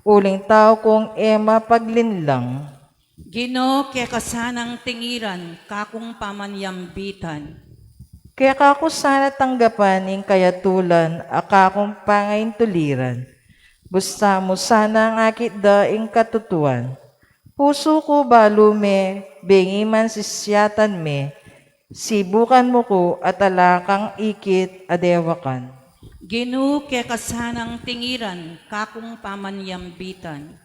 uling tau kung e mapaglinlang. Ginu, keka sanang tingiran, kakung pamanyambitan. Keka ku sana tanggapan ing kayatulan a kakung pangaintuliran. Busta mu sanang akit da ing katutuan. Pusu ku balu me, bengi man sisyatan me, sibukan mu ku at ala kang ikit a dewakan. Ginu, keka sanang tingiran, kakung pamanyambitan.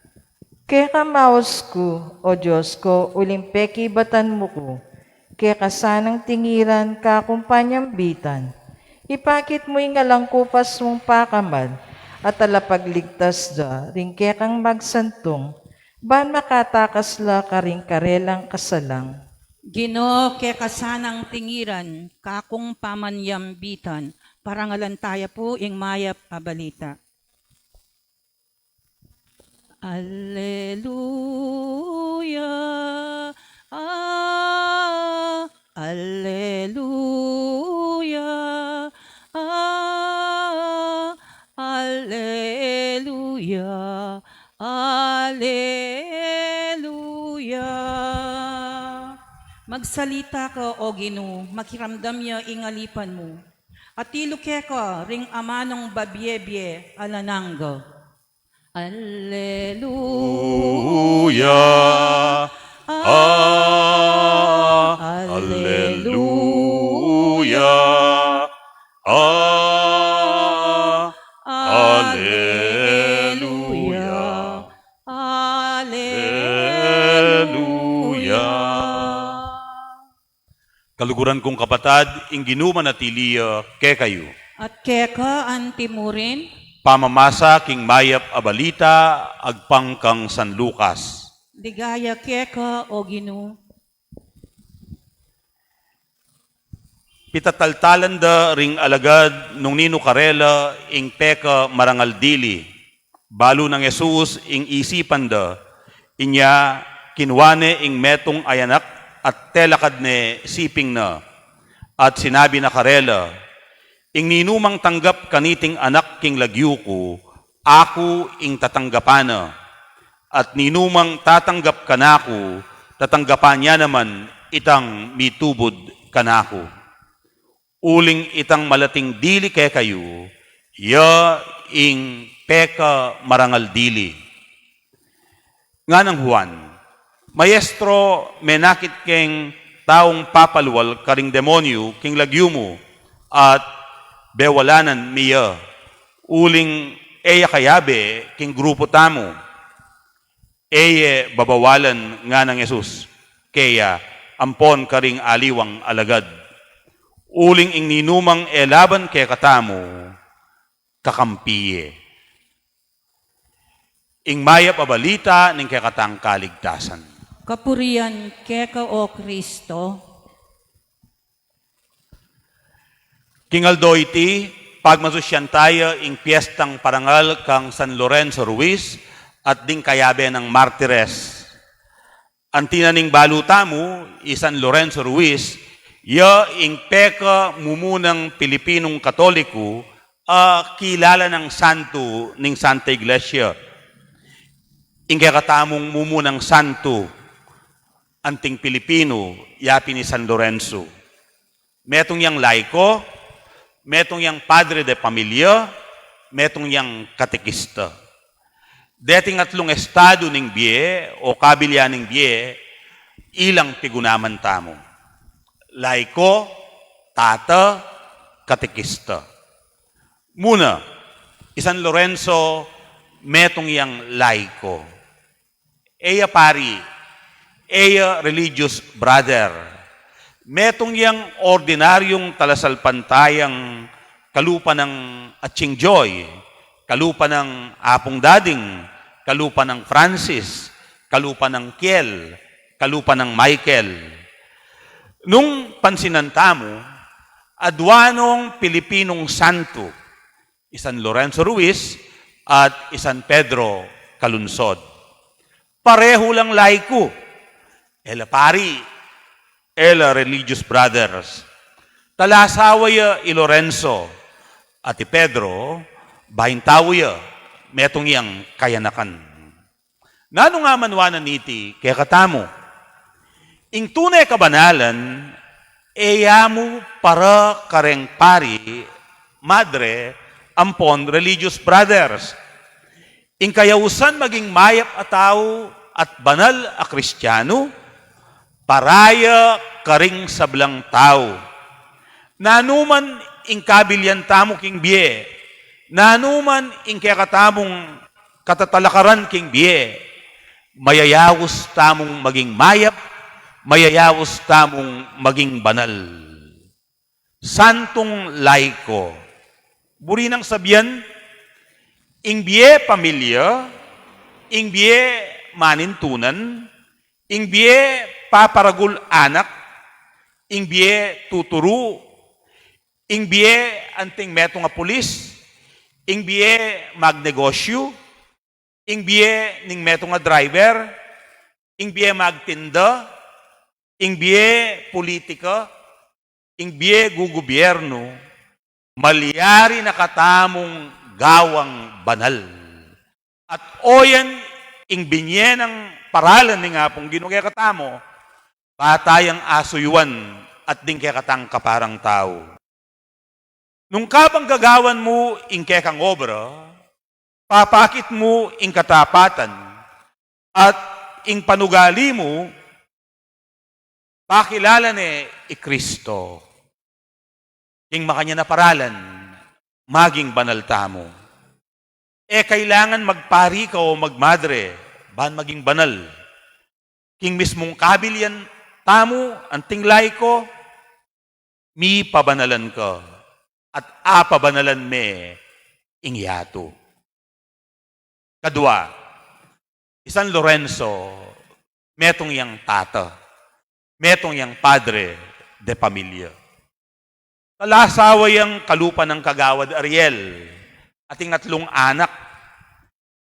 Keka maus ku, O Dios ku, uling pekibatan mu ku. Keka sanang tingiran, kakung panyambitan. Ipakit mu ing alang kupas mung pakamal, at talapagligtas da ring kekang magsantung, ban makatakas la karing karelang kasalang. Ginu, keka sanang tingiran, kakung pamanyambitan. Parangalan taya pu ing mayap a balita. Alleluia, ah, alleluia, ah, alleluia, alleluia. Magsalita ka, O Ginu, makiramdam ya ing alipan mu. Atilu keka ring amanung babie-bie alang angga. Alleluia. Ah, alleluia. Ah, alleluia. Alleluia. Kaluguran kung kapatad, ing Ginu manatili ya kekayu. At keka anti murin. Pamamasa king mayap a balita agpang kang San Lucas. Ligaya keka, O Ginu. Pitataltalan da ring alagad nung ninu karela ing pekamarangal dili. Balu nang Jesus ing isipan da, inya kinua ne ing metung a anak at telakad ne siping na. At sinabi na karela, "Ing ninumang tanggap kaniting anak king lagyu ku, aku ing tatanggapan na. At ninumang tatanggap kanaku, tatanggapan ya naman itang mitubud kanaku. Uling itang malating dili kekayu, ya ing pekamarangal dili. Nganang Juan, Maestro, menakit keng taung papalual karing demonyu king lagyu mu, at bewalanan mi ya, uling e ya kayabe king grupu tamu. E ye babawalan, nganang Jesus keya, ampon karing aliwang alagad. Uling ing ninumang e laban kekatamu, kakampi ye. Ing mayap a balita ning kekatang kaligtasan. Kapurian keka, O Kristo. King aldo iti, pagmasusyan taya ing piestang parangal kang San Lorenzo Ruiz at ding kayabe nang martires. Anti na ning balu tamu, i San Lorenzo Ruiz, ya ing pekamumunang Pilipinung Katoliku a kilala nang santu ning Santa Iglesia. Ing kekatamung mumunang santu anting Pilipinu, ya pin i San Lorenzo. Metung yang laiko, metung yang padre de pamilya, metung yang katekista. Deting atlung estadu ning bie o kabilya ning bie, ilang pigunaman tamu. Laiko, tata, katekista. Muna, i San Lorenzo, metung yang laiko. E ya pari, e ya religious brother. Metung yang ordinaryung talasalpantayang kalupa nang Atsing Joy, kalupa nang Apung Dading, kalupa nang Francis, kalupa nang Kiel, kalupa nang Michael. Nung pansinan tamu, adwa nung Pilipinung santu, i San Lorenzo Ruiz at i San Pedro Calungsod. Parehu lang laiku. E la pari, e la religious brothers. Talasawa ya i Lorenzo at i Pedro, baintau ya, metung yang kayanakan. Nanu nga man wanan niti kekatamu? Ing tune kabanalan, e ya mu para kareng pari, madre, ampon religious brothers. Ing kayausan maging mayap a tau at banal a Kristianu, para ya karing sablang tau. Nanu man ing kabilyan tamu king bie, nanu man ing kekatamung katatalakaran king bie, mayayaus tamung maging mayap, mayayaus tamung maging banal. Santung laiko. Buri nang sabian, ing bie pamilya, ing bie manintunan, ing bie paparagul anak, ing bie tuturu, ing bie anting metung a pulis, ing bie magnegosyu, ing bie ning metung a driver, ing bie magtinda, ing bie pulitika, ing bie gugubiernu, malyari na katamung gawang banal. At oyan ing binye nang paralan ning Apung Ginu kekatamu, ba tayang asuyuan at ding kekatang kaparang tau. Nung kabang gagawan mu ing kekang obra, papakit mu ing katapatan, at ing panugali mu, pakilala ne i Kristo. King makanyan a paralan, maging banal tamu. E kailangan magpari ka o magmadre, ban maging banal. King mismung kabilyan tamu, anting laiko, mipabanalan ka, at apabanalan me ing yatu. Kadua, i San Lorenzo, metung yang tata, metung yang padre de pamilya. Talasawa yang kalupa nang Kagawad Ariel, ating atlung anak.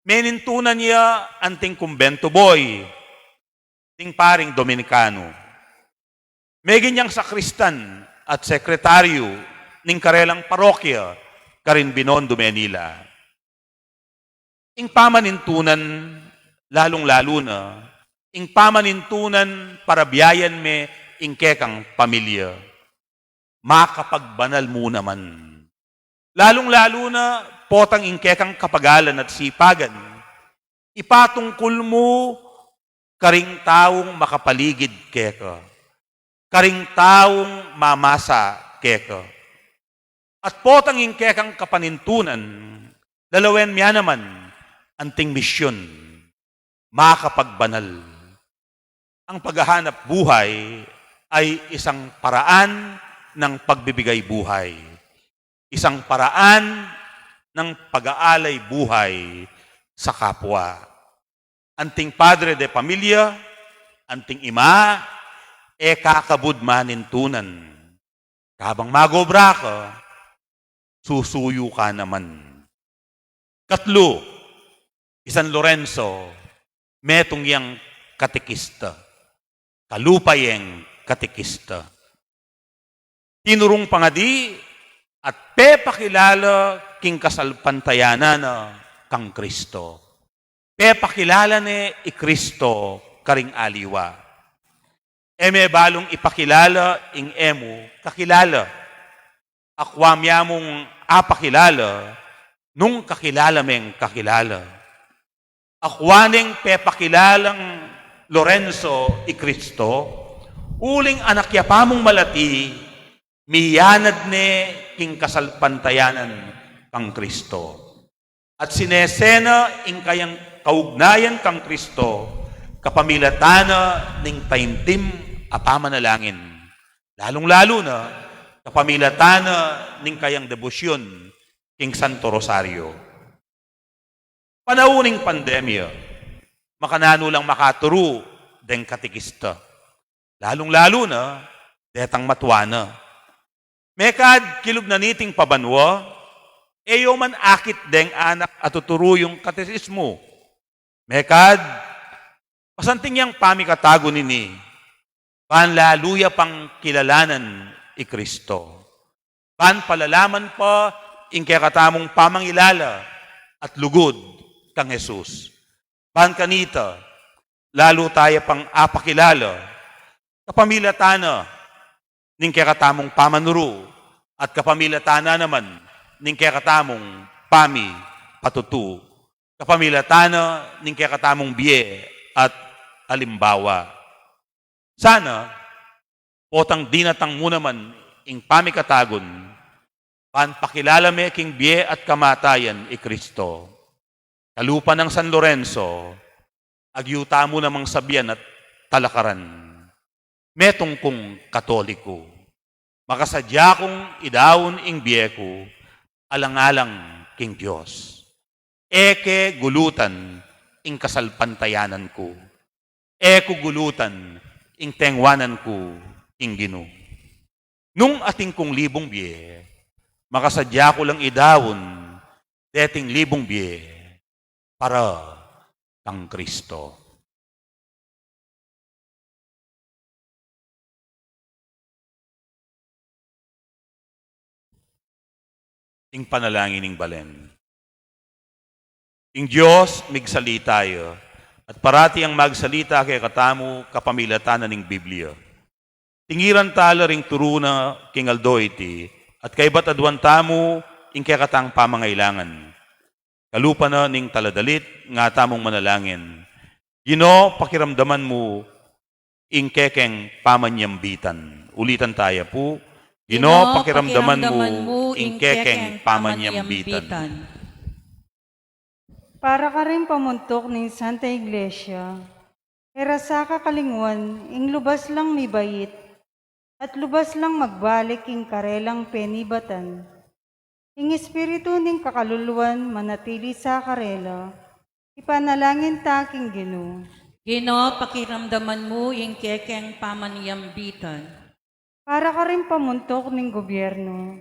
Menintunan ya anting kumbento boy, ding paring Dominikanu. Megin yang sakristan at sekretaryu ning karelang parokya karin Binondo, Manila. Ing pamanintunan, lalung-lalu na ing pamanintunan para biayan me ing kekang pamilya. Makapagbanal mu naman. Lalung-lalu na potang ing kekang kapagalan at sipagan, ipatungkul mu karing taung makapaligid keka, karing taung mamasa keka. At potang ing kekang kapanintunan, lalawen mya naman anting misyon, makapagbanal. Ang paghahanap buhay ay isang paraan ng pagbibigay buhay, isang paraan ng pag-aalay buhay sa kapwa. Anting padre de pamilya, anting ima, e kakabud manintunan. Kabang mag-obra ka, susuyu ka naman. Katlu, i San Lorenzo, metung yang katekista. Kalupa yang katekista. Tinurung pangadi at pepakilala king kasalpantayanan na kang Kristo. Pepakilala ne i Kristo karing aliwa. E me balung ipakilala ing e mu kakilala. Akua mya mung apakilala nung kakilala meng kakilala. Akua neng pepakilalang Lorenzo i Kristo, uling anak ya pa mung malati, miyanad ne king kasalpantayanan kang Kristo. At sinese na ing kayang kaugnayan kang Kristo, kapamilatan na ning taimtim a pamanalangin. Lalung-lalu na, kapamilatan na ning kayang debosyon king Santo Rosario. Panaun ning pandemya, makananu lang makaturu deng katekista. Lalung-lalu na, detang matua na. Mekad kilub na niting pabanua, e yo man akit deng anak a tuturu yung katesismu. Mekad, masanting yang pamikatagun ini, ban lalu ya pang kilalanan i Kristo. Ban palalaman pa ing kekatamung pamangilala at lugud kang Jesus. Ban kanita, lalu taya pang apakilala, kapamilatan na ning kekatamung pamanuru, at kapamilatan na naman ning kekatamung pamipatutu, kapamilatan na ning kekatamung bie at alimbawa. Sana, potang dinatang mu naman ing pamikatagun, ban pakilala me king bie at kamatayan i Kristo. Kalupa nang San Lorenzo, agyu tamu namang sabian at talakaran. Metung kung Katoliku. Makasadya kung idaun ing bie ku, alang-alang king Dios. E ke gulutan ing kasalpantayanan ku. E ku gulutan ing tengwanan ku king Ginu. Nung atin kung libung bie, makasadya ku lang idaun deting libung bie para kang Kristo. Ing panalangin ning balen. Ing Dios migsalita ya, at parati yang magsalita kekatamu kapamilatan na ning Biblia. Tingiran tala ring turu na king aldo iti, at kaybat aduan tamu ing kekatang pamangailangan. Kalupa na ning taladalit, nga tamung manalangin. Ginu, pakiramdaman mu ing kekeng pamanyambitan. Ulitan taya pu. Ginu, pakiramdaman mu ing kekeng pamanyambitan. Para karing pamuntuk ning Santa Iglesia, e ra sa kakalingwan ing lubas lang mibait, at lubas lang magbalik ing karelang penibatan. Ing espiritu ning kakaluluan manatili sa karela, ipanalangin ta king Ginu. Ginu, pakiramdaman mu ing kekeng pamanyambitan. Para karing pamuntuk ning gobyerno,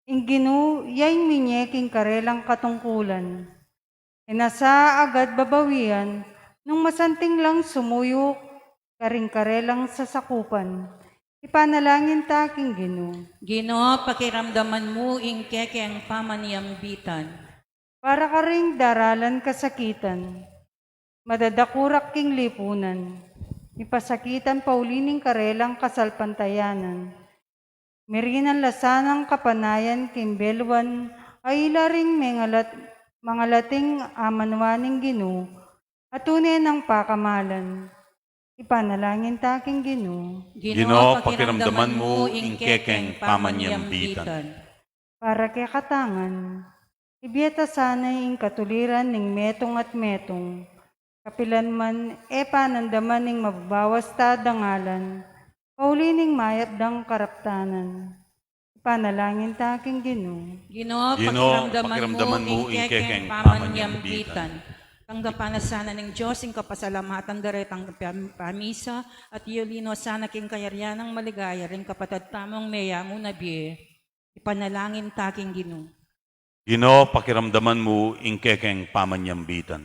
ing Ginu, ya ing minye king karelang katungkulan. E na sa agad babawian, nung masanting lang sumuyu karing karelang sasakupan. Ipanalangin ta king Ginu. Ginu, pakiramdaman mu ing kekeng pamanyambitan. Para karing daralan kasakitan, madadaku ra king lipunan, mipasakitan pauli ning karelang kasalpantayanan. Mirinan la sanang kapanayan king belwan a ila ring mengalat, mangalating amanuan ning Ginu, a tune nang pakamalan. Ipanalangin ta king Ginu. Ginu, pakiramdaman mu ing kekeng pamanyambitan. Para kekatang ngan, ibie ta sana ing katuliran ning metung at metung, kapilan man e panandaman ning mababawas ta dangalan, pauli ning mayap dang karaptanan. Ipanalangin ta king Ginu. Ginu, pakiramdaman mu ing kekeng pamanyambitan. Tanggapan na sana ning Dios ing kapasalamatan da retang pam-, pamisa, at iuli no sana king kayarian nang maligaya ring kapatad tamung meyangu na bie. Ipanalangin ta king Ginu. Ginu, pakiramdaman mu ing kekeng pamanyambitan.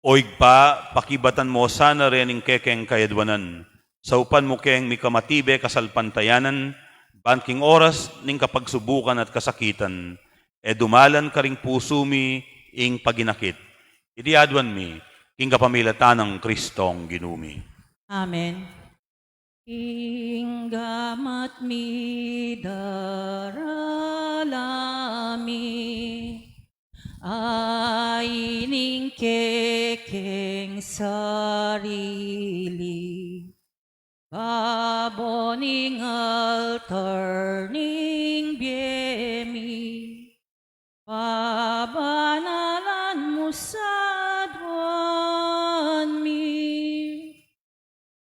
O Ibpa, pakibatan mo sana rening kekeng kayadwanan, saupan mu keng mikamatibe kasalpantayanan, ban king oras ning kapagsubukan at kasakitan, e dumalan karing pusu mi ing paginakit. Iti adwan mi, king kapamilatan nang Kristong Ginu mi. Amen. Ing gamat mi darala mi, ay ning kekeng sarili, babo ning altar ning bie mi, pabanalan mu sa adwan mi.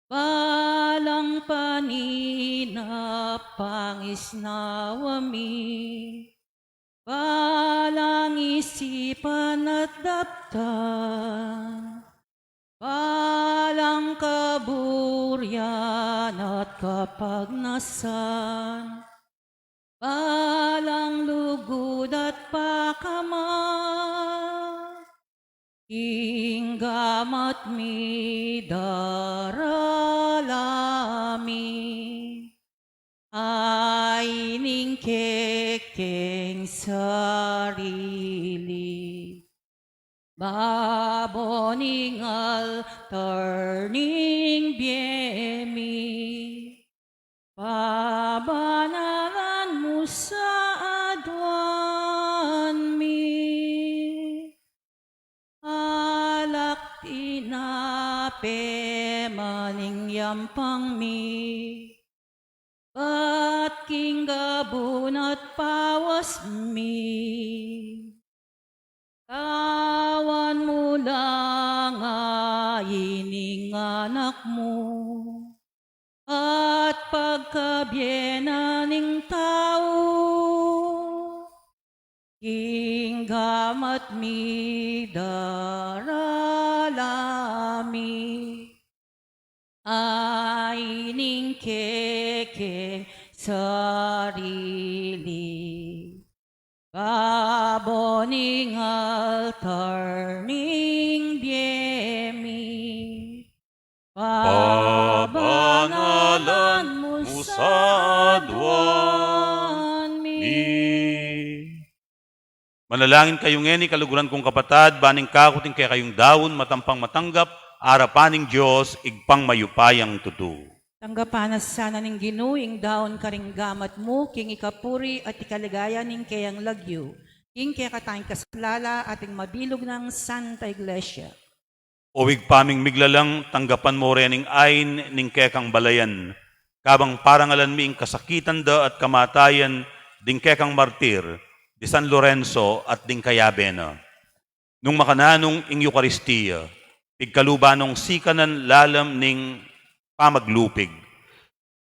Balang paninap pangisnawa mi, balang isipan at daptan, balang kaburian at kapagnasan, balang lugud at pakamal, ing gamat mi darala mi, ay ning kekeng sarili, babo ning altar ning bie mi, pabanalan mu sa adwan mi. Alak tinape man ing yampang mi, bat king gabun at pawas mi, tawan mu la nga ining anak mu, at pagkabie na ning tau, king gamat mi darala mi, ay ning kekeng sarili, babo ning altar ning bie mi, pabanalan mu sa adwan mi. Manalangin kayu ngeni, kaluguran kung kapatad, ban ing kaku at ing kekayung daun matampang matanggap arapan ning Dios, Ibpang mayupayang tutu. Tanggapan na sana ning Ginu ing daun karing gamat mu, king ikapuri at ikaligaya ning keyang lagyu, king kekatamung kasaplalan at ing mabilug nang Santa Iglesia. O Ibpa ming miglalang, tanggapan mu rening ain ning kekang balayan, kabang parangalan mi ing kasakitan da at kamatayan ding kekang martir, di San Lorenzo at ding kayabe na. Nung makananung ing Eukaristia, pigkaluban nong sikanan lalam ning pamaglupig,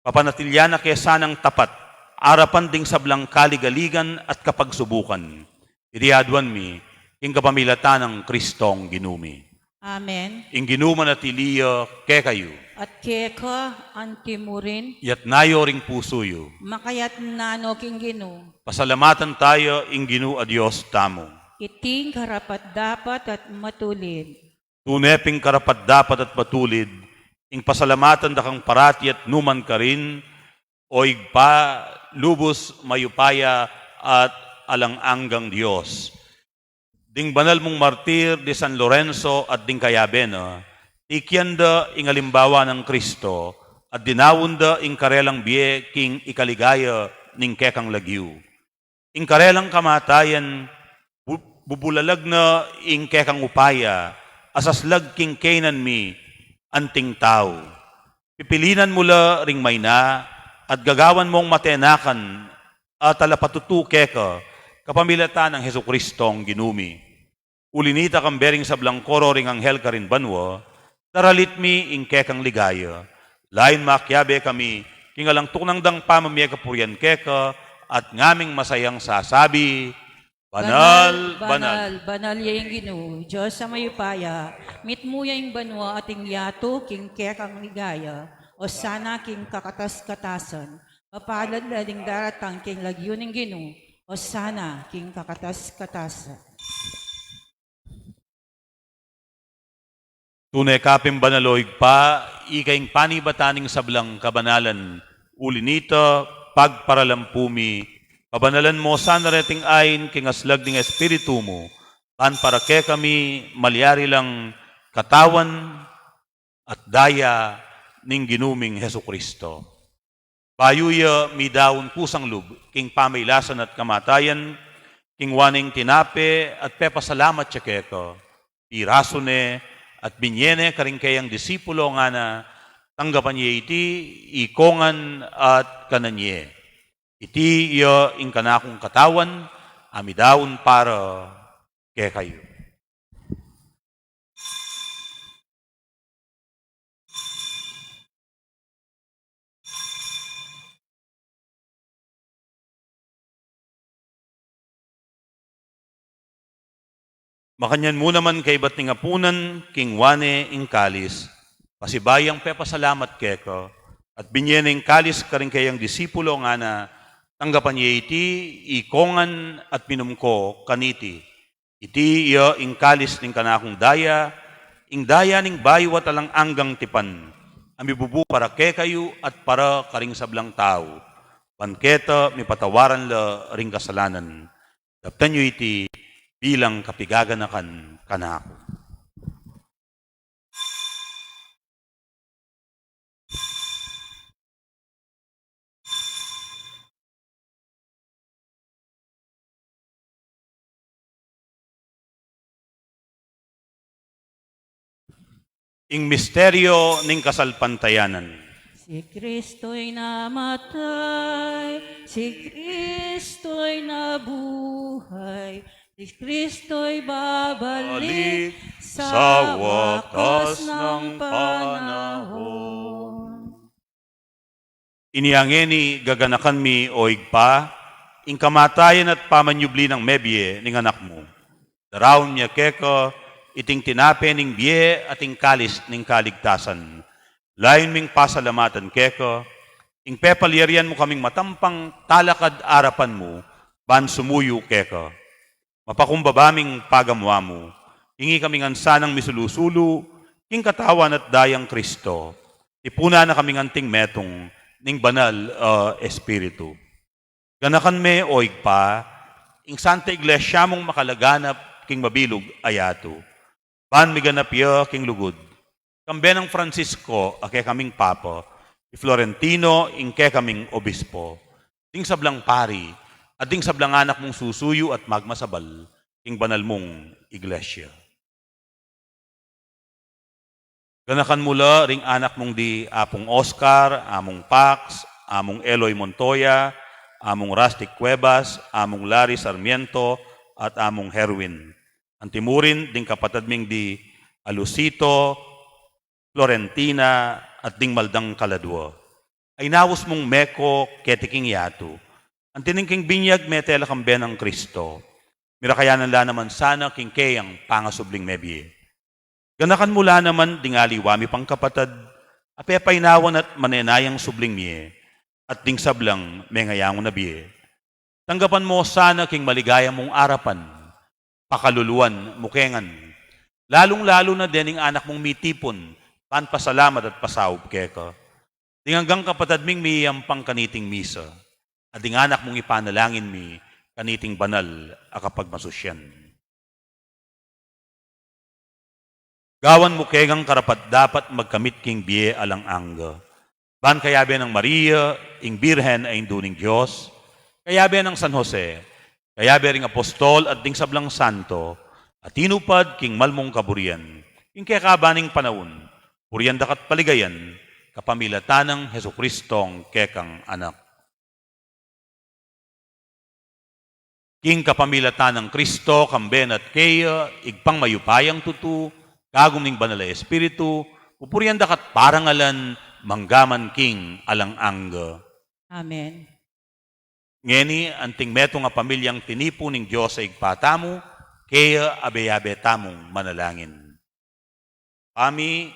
papanatilian na ke sanang tapat arapan ding sablang kaligaligan at kapagsubukan. Iti adwan mi king kapamilatan nang Kristong Ginu mi. Amen. Ing Ginu manatili ya kekayu. At keka anti mu rin. Iyatas yu ring pusu yu. Makayatas na no king Ginu. Pasalamatan taya ing Ginu a Dios tamu. Iti ing karapat-dapat at matulid. Tune ping karapat-dapat at matulid ing pasalamatan da kang parati at nukarin man, O Ibpa, lubus mayupaya at alang anggang Dios. Ding banal mung martir di San Lorenzo at ding kayabe na, tikian da ing alimbawa nang Kristo, at dinaun da ing karelang bie king ikaligaya ning kekang lagyu. Ing karelang kamatayan, bu-, bubulalag na ing kekang upaya, asaslag king keynan mi anting tau. Pipilinan mu la ring maina, at gagawan mong matenakan at talapatutu keka, kapamilatan nang Jesucristong Ginu mi. Uli nita, kambe ring sablang koro ring anghel karin banua, daralit mi ing kekang ligaya. Lain makiabe kami king alang tuknang dang pamamie kapurian keka, at ngaming masayang sasabi, Banal, banal. Banal, banal ya ing Ginu, Dios a mayupaya, mitmu ya ing banua at ing yatu king kekang ligaya, Osana king kakatas-katasan, mapalad la ding daratang king lagyu ning Ginu, Osana king kakatas-katasan. Tune ka pin banal, o Ibpa, ika ing panibatan ning sablang kabanalan. Uli nita, pagparalampu mi, pabanalan mo sana reting ain king aslag ning Espiritu mu, ban para kekami malyari lang katawan at daya ning Ginu ming Jesucristo. Bayu ya midaun kusang lub king pamailasan at kamatayan, kinua ne ing tinape at pepasalamat ya keka, pirasu ne at binye ne karing keyang disipulo, ngana, tanggapan ye iti ikongan at kanan ye. Iti ya ing kanakung katawan a midaun para kekayu. Makanyan mu naman kaybat ning apunan, kinua ne ing kalis, pasibayu yang pepasalamat keka, at binye ne ing kalis karing keyang disipulo, ngana, tanggapan ye iti ikongan at minum ko kaniti. Iti ya ing kalis ning kanakung daya, ing daya ning bayu at alang anggang tipan, a mibubu para kekayu at para karing sablang tau, ban keta mipatawaran la ring kasalanan. Daptan yu iti bilang kapigaganakan kanaku. Ing misteryo ning kasalpantayanan. Si Kristo'y namatay, si Kristo'y nabuhay, si Kristo'y babalik sa wakas ng panahon. Inya ngeni gaganakan mi, o Ibpa, ing kamatayan at pamanyubli nang mebie ning Anak mu. Daraun mi keka iting tinape ning bie at ing kalis ning kaligtasan. Layun ming pasalamatan keka ing pepalyarian mu kaming matampang talakad arapan mu ban sumuyu keka. Mapakumbaba ming pagamu-amu, ing ikami ngan sanang misulu-sulu king katawan at dayang Kristo, tipunan na kaming anting metung ning Banal a Espiritu. Ganakan me, o Ibpa, ing Santa Iglesia mung makalaganap king mabilug a yatu, ban miganap ya king lugud, kambe nang Francisco a kekaming Papa, i Florentino ing kekaming Obispo, ding sablang pari, at ding sablang anak mung susuyu at magmasabal king banal mung Iglesia. Ganakan mu la ring anak mung di Apung Oscar, Amung Pax, Amung Eloy Montoya, Amung Rustic Cuevas, Amung Larry Sarmiento, at Amung Herwin. Anti mu rin ding kapatad ming di Alusito, Florentina, at ding maldang kaladua a inaus mung meko keti king yatu. Anti ning king binyag mete la kambe nang Kristo, mirakayanan la naman sana king keyang pangasubling mebie. Ganakan mu la naman ding aliwa mi pang kapatad a pepainawan at manenayang subling mie, at ding sablang mengayangu na bie. Tanggapan mu sana king maligaya mung arapan, pakaluluan, mukengan, lalung-lalu na dening anak mung mitipun ban pasalamat at pasaup keka, ding anggang kapatad ming miyayampang kaniting misa. at ding anak mung ipanalangin mi kaniting banal a kapagmasusyan. Gawan mu kekang karapat-dapat magkamit king bie alang angga. Ban kayabe nang Maria, ing Birhen a Indu ning Dios, kayabe nang San Jose, kayabe ring apostol at ding sablang santo, a tinupad king malmung kaburian, king kekaban ning panaun, purian da ka't paligayan, kapamilatan nang Jesucristong kekang Anak. King kapamilatan nang Kristo, kambe na at keya, Ibpang mayupayang tutu, kagum ning Banal a Espiritu, pupurian da ka't parangalan, mangga man king alang angga. Amen. Ngeni, anting metung a pamilyang tinipu ning Dios a Ibpa tamu, keya abe-abe tamung manalangin. Ibpa mi,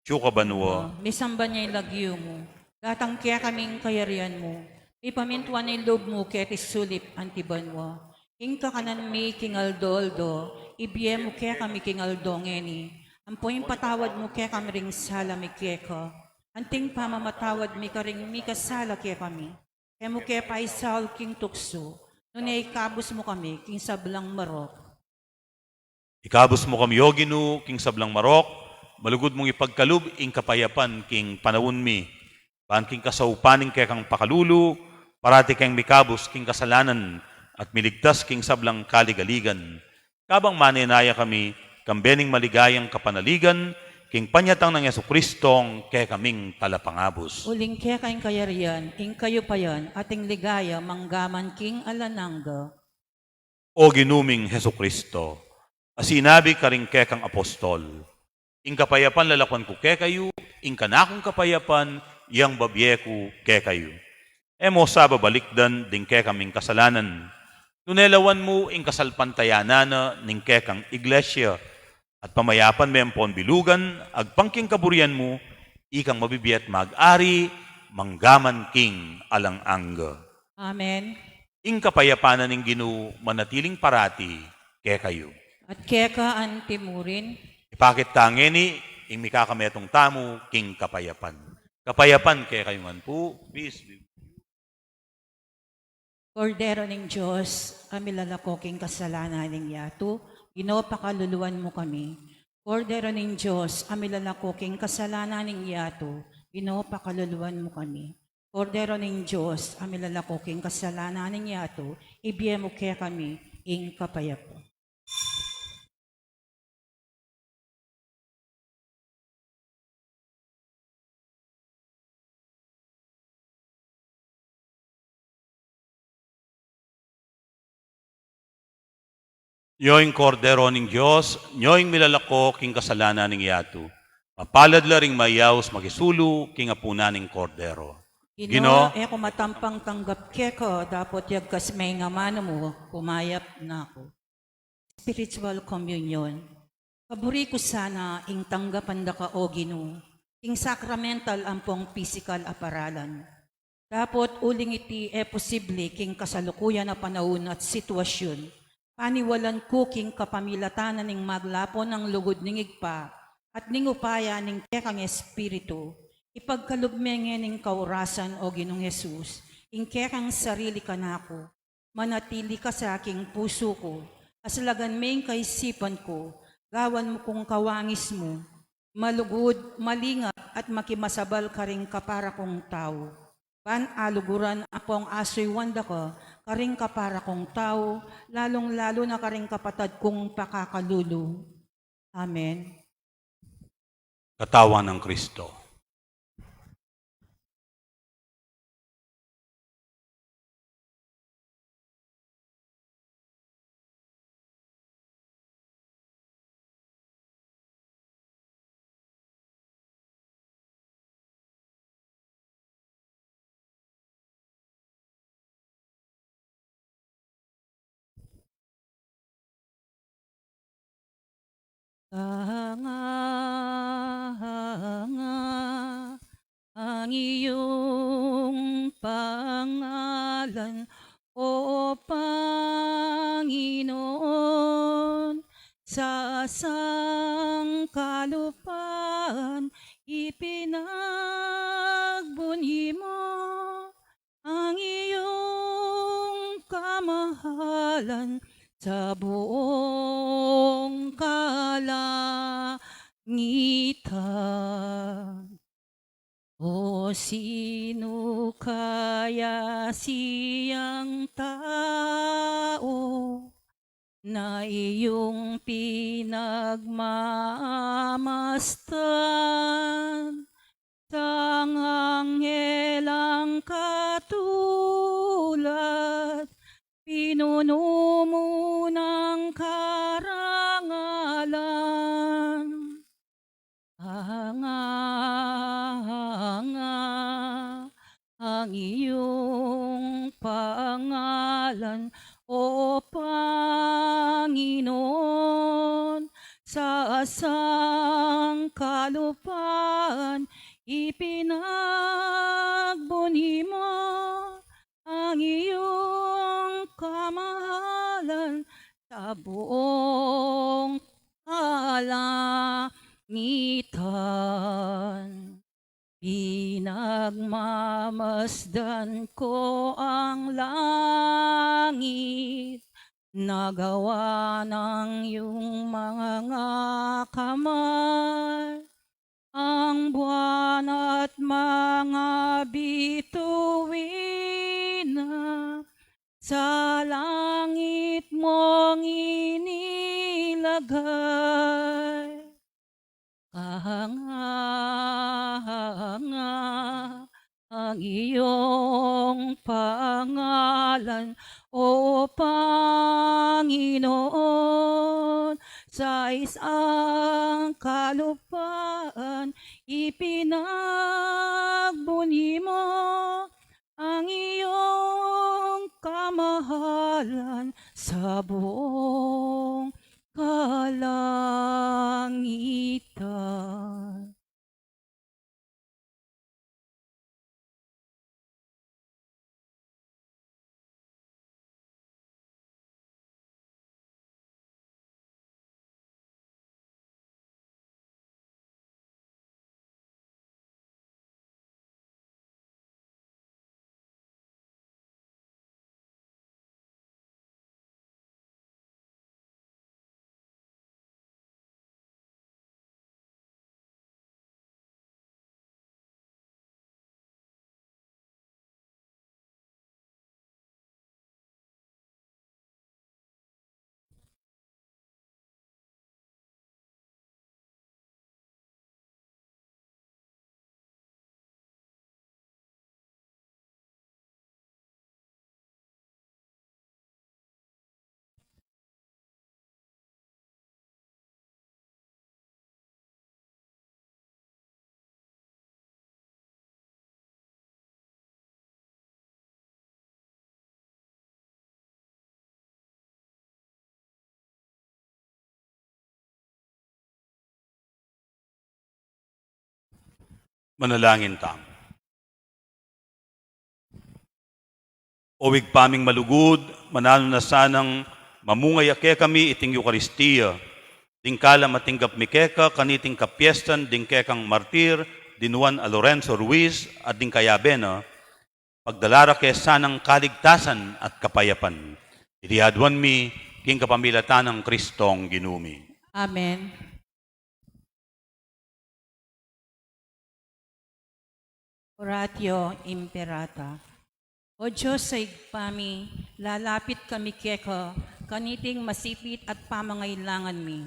atsu ka banua. Misamban ya ing lagyu mu. Datang kekami ing kayarian mu. Mipamintuan ing lub mu keti sulip anti banua. Ing kakanan mi king aldo-aldo, ibie mu kekami king aldo ngeni. Ampo ipatawad mu kekami ring sala mi keka, anting pamamatawad mi karing mikasala kekami. E mu ke paisaul king tuksu, nune ikabus mu kami king sablang marok. Ikabus mu kami, O Ginu, king sablang marok, malugud mung ipagkalub ing kapayapan king panaun mi. Ban king kasaupan ning kekang pakalulu, parati keng mikabus king kasalanan at miligtas king sablang kaligaligan. Kabang manenaya kami, kambe ning maligayang kapanaligan, king panyatang nang Jesucristong kekaming Talapangabus. Uling keka ing kayarian, ing kayupayan, at ing ligaya, mangga man king alang angga. O Ginu ming Jesucristo, a sinabi karing kekang apostol, ing kapayapan lalakuan ku kekayu, ing kanakung kapayapan, yang babie ku kekayu. E mu sa babalikdan ding kekaming kasalanan. Nune lawan mu ing kasalpantayanan na ning kekang iglesia, at pamayapan me ampon bilugan, agpang king kaburian mu, ikang mabibie at mag-ari, mangga man king alang angga. Amen. Ing kapayapan na ning Ginu manatiling parati kekayu. At keka anti murin. Ipakit ta ngeni ing mikakametung tamu king kapayapan. Kapayapan kekayu ngan pu, peace be with you. Kordero ning Dios, a milalako king kasalanan ning yatu, Ginu, pakaluluan mu kami. Kordero ning Dios, a milalako king kasalanan ning yatu, Ginu, pakaluluan mu kami. Kordero ning Dios, a milalako king kasalanan ning yatu, ibie mu kekami ing kapayapan. Nyo ing Kordero ning Dios, nyo ing milalako king kasalanan ning yatu. Mapalad la ring mayaus makisulu king apunan ning Kordero. Ginu, Ginu, e ku matampang tanggap keka, dapot yagkas me ing amanu mu, kumayap na ku. Spiritual communion. Kaburi ku sana ing tanggapan da ka, O Ginu, king sacramental ampong pisikal a paralan. Dapot uling iti e posible king kasalukuyan a panaun at sitwasyun, paniwalan ku king kapamilatan na ning maglapon a lugud ning Ibpa at ning upaya ning kekang Espiritu, ipagkalub me ngening kaurasan, O Ginung Jesus, ing kekang sarili kanaku, manatili ka sa king pusu ku, aslagan me ing kaisipan ku, gawan mu kung kawangis mu, malugud, malingap, at makimasabal karing kapara kung tau. Ban aluguran ampong asuyuan da ka karing kapara kung tau, lalung-lalu na karing kapatad kung pakakalulu. Amen. Katawan nang Kristo. Kanga ang iyong pangalan, O Panginoon, sa sangkalupaan ipinagbunyi mo ang iyong kamahalan sa buong kalangitan. O sino kaya siyang tao na iyong pinagmamasdan, sang anghel ang katulad, pinuno mo ng karangalan. Anga, anga, ang iyong pangalan, O Panginoon, sa sangkalupaan ipinagbunyi mo ang iyong kamahalan sa buong kalangitan. Pinagmamasdan ko ang langit, na gawa ng iyong mga kamay, ang buwan at mga bituin na sa langit mong inilagay. Kahanga-hanga ang iyong pangalan, O Panginoon, sa isang kalupaan ipinagbunyi mo ang iyong kamahalan sa buong kalangitan. Manalangin tamu. O Ibpa ming malugud, mananu na sanang mamungay a kekami iting Eukaristia, ding kalam a tinggap mi keka kaniting kapiestan ding kekang martir, ding Juan a Lorenzo Ruiz, at ding kayabe na, pagdala ra ke sanang kaligtasan at kapayapan. Iti aduan mi king kapamilatan nang Kristong Ginu mi. Amen. Oratio Imperata. O Dios a Ibpa mi, lalapit kami keka kaniting masipit at pamangailangan mi.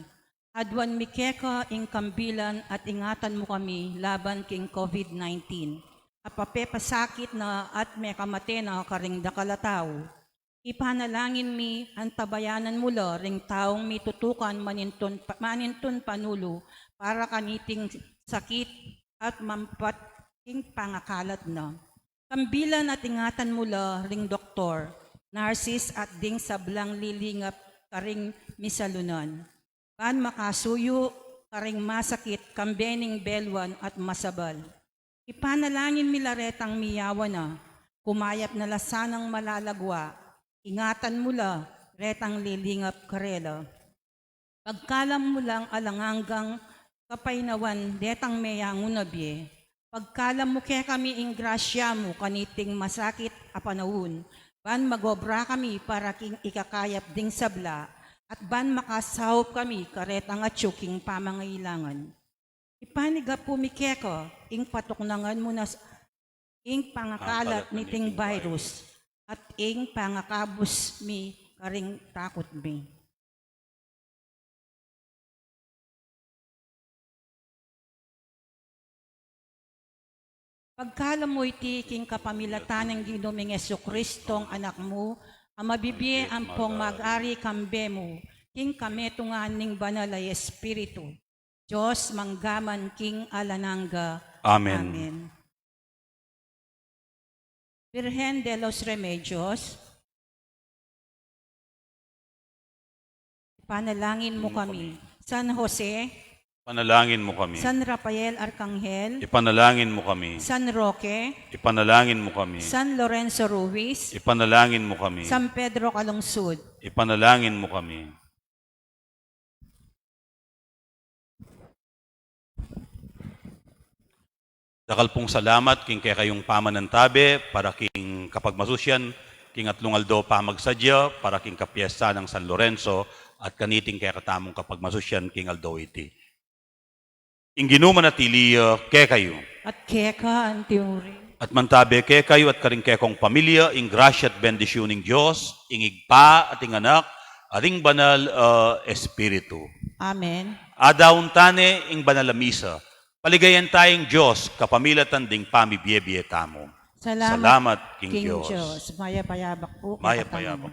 Aduan mi keka ing kambilan at ingatan mu kami laban king COVID nineteen a papepasakit na at mekamate na karing dakal a tau. Ipanalangin mi, antabayanan mu la ring taung mitutukan manintun pa-, manintun panulu para kaniting sakit at mampat king pangakalat na. Kambilan at ingatan mu la ring doktor, nurses at ding sablang lilingap karing misalunan. Ban makasuyu karing masakit, kambe ning beluan at masabal. Ipanalangin mi la retang miyawa na, kumayap na la sanang malalagwa, ingatan mu la retang lilingap karela. Pagkalam mu lang alang anggang kapaynawan detang meyangu na bie, pagkalam mu kekami ing grasya mu kaniting masakit a panaun, ban mag-obra kami para king ikakayap ding sabla, at ban makasaup kami karetang atyu king pamangailangan. Ipanyawad mi keka ing patuknangan mu na s-, ing pangakalat niting virus, at ing pangakabus mi karing takut mi. Pagkalub mu iti king kapamilatan ning Ginu ming Jesucristo, Anak mu, a mabibie ampong mag-ari kambe mu, king kametungan ning Banal a Espiritu, Dios mangga man king alang angga. Amen. Amen. Virgen de los Remedios, ipanalangin mu kami. San Jose, ipanalangin mu kami. San Rafael Arcangel, ipanalangin mu kami. San Roque, ipanalangin mu kami. San Lorenzo Ruiz, ipanalangin mu kami. San Pedro Calungsod, ipanalangin mu kami. Dakal pung salamat king kekayung pamanantabe para king kapagmasusyan king atlung aldo pamagsadya para king kapiesta nang San Lorenzo at kaniting kekatamung kapagmasusyan king aldo iti. Ing Ginu manatili ya kekayu. At keka antiuri. At mantabe kekayu at karing kekong pamilya ing grasya at bendisyun ning Dios, ing Ibpa at ing Anak at ing Banal a Espiritu. Amen. Adaun tane ing Banal a Misa. Paligayan taya ing Dios kapamilatan ding pamibie-bie tamu. Salamat king Dios. Mayap a yabak pu kekatamu. Mayap a yabak.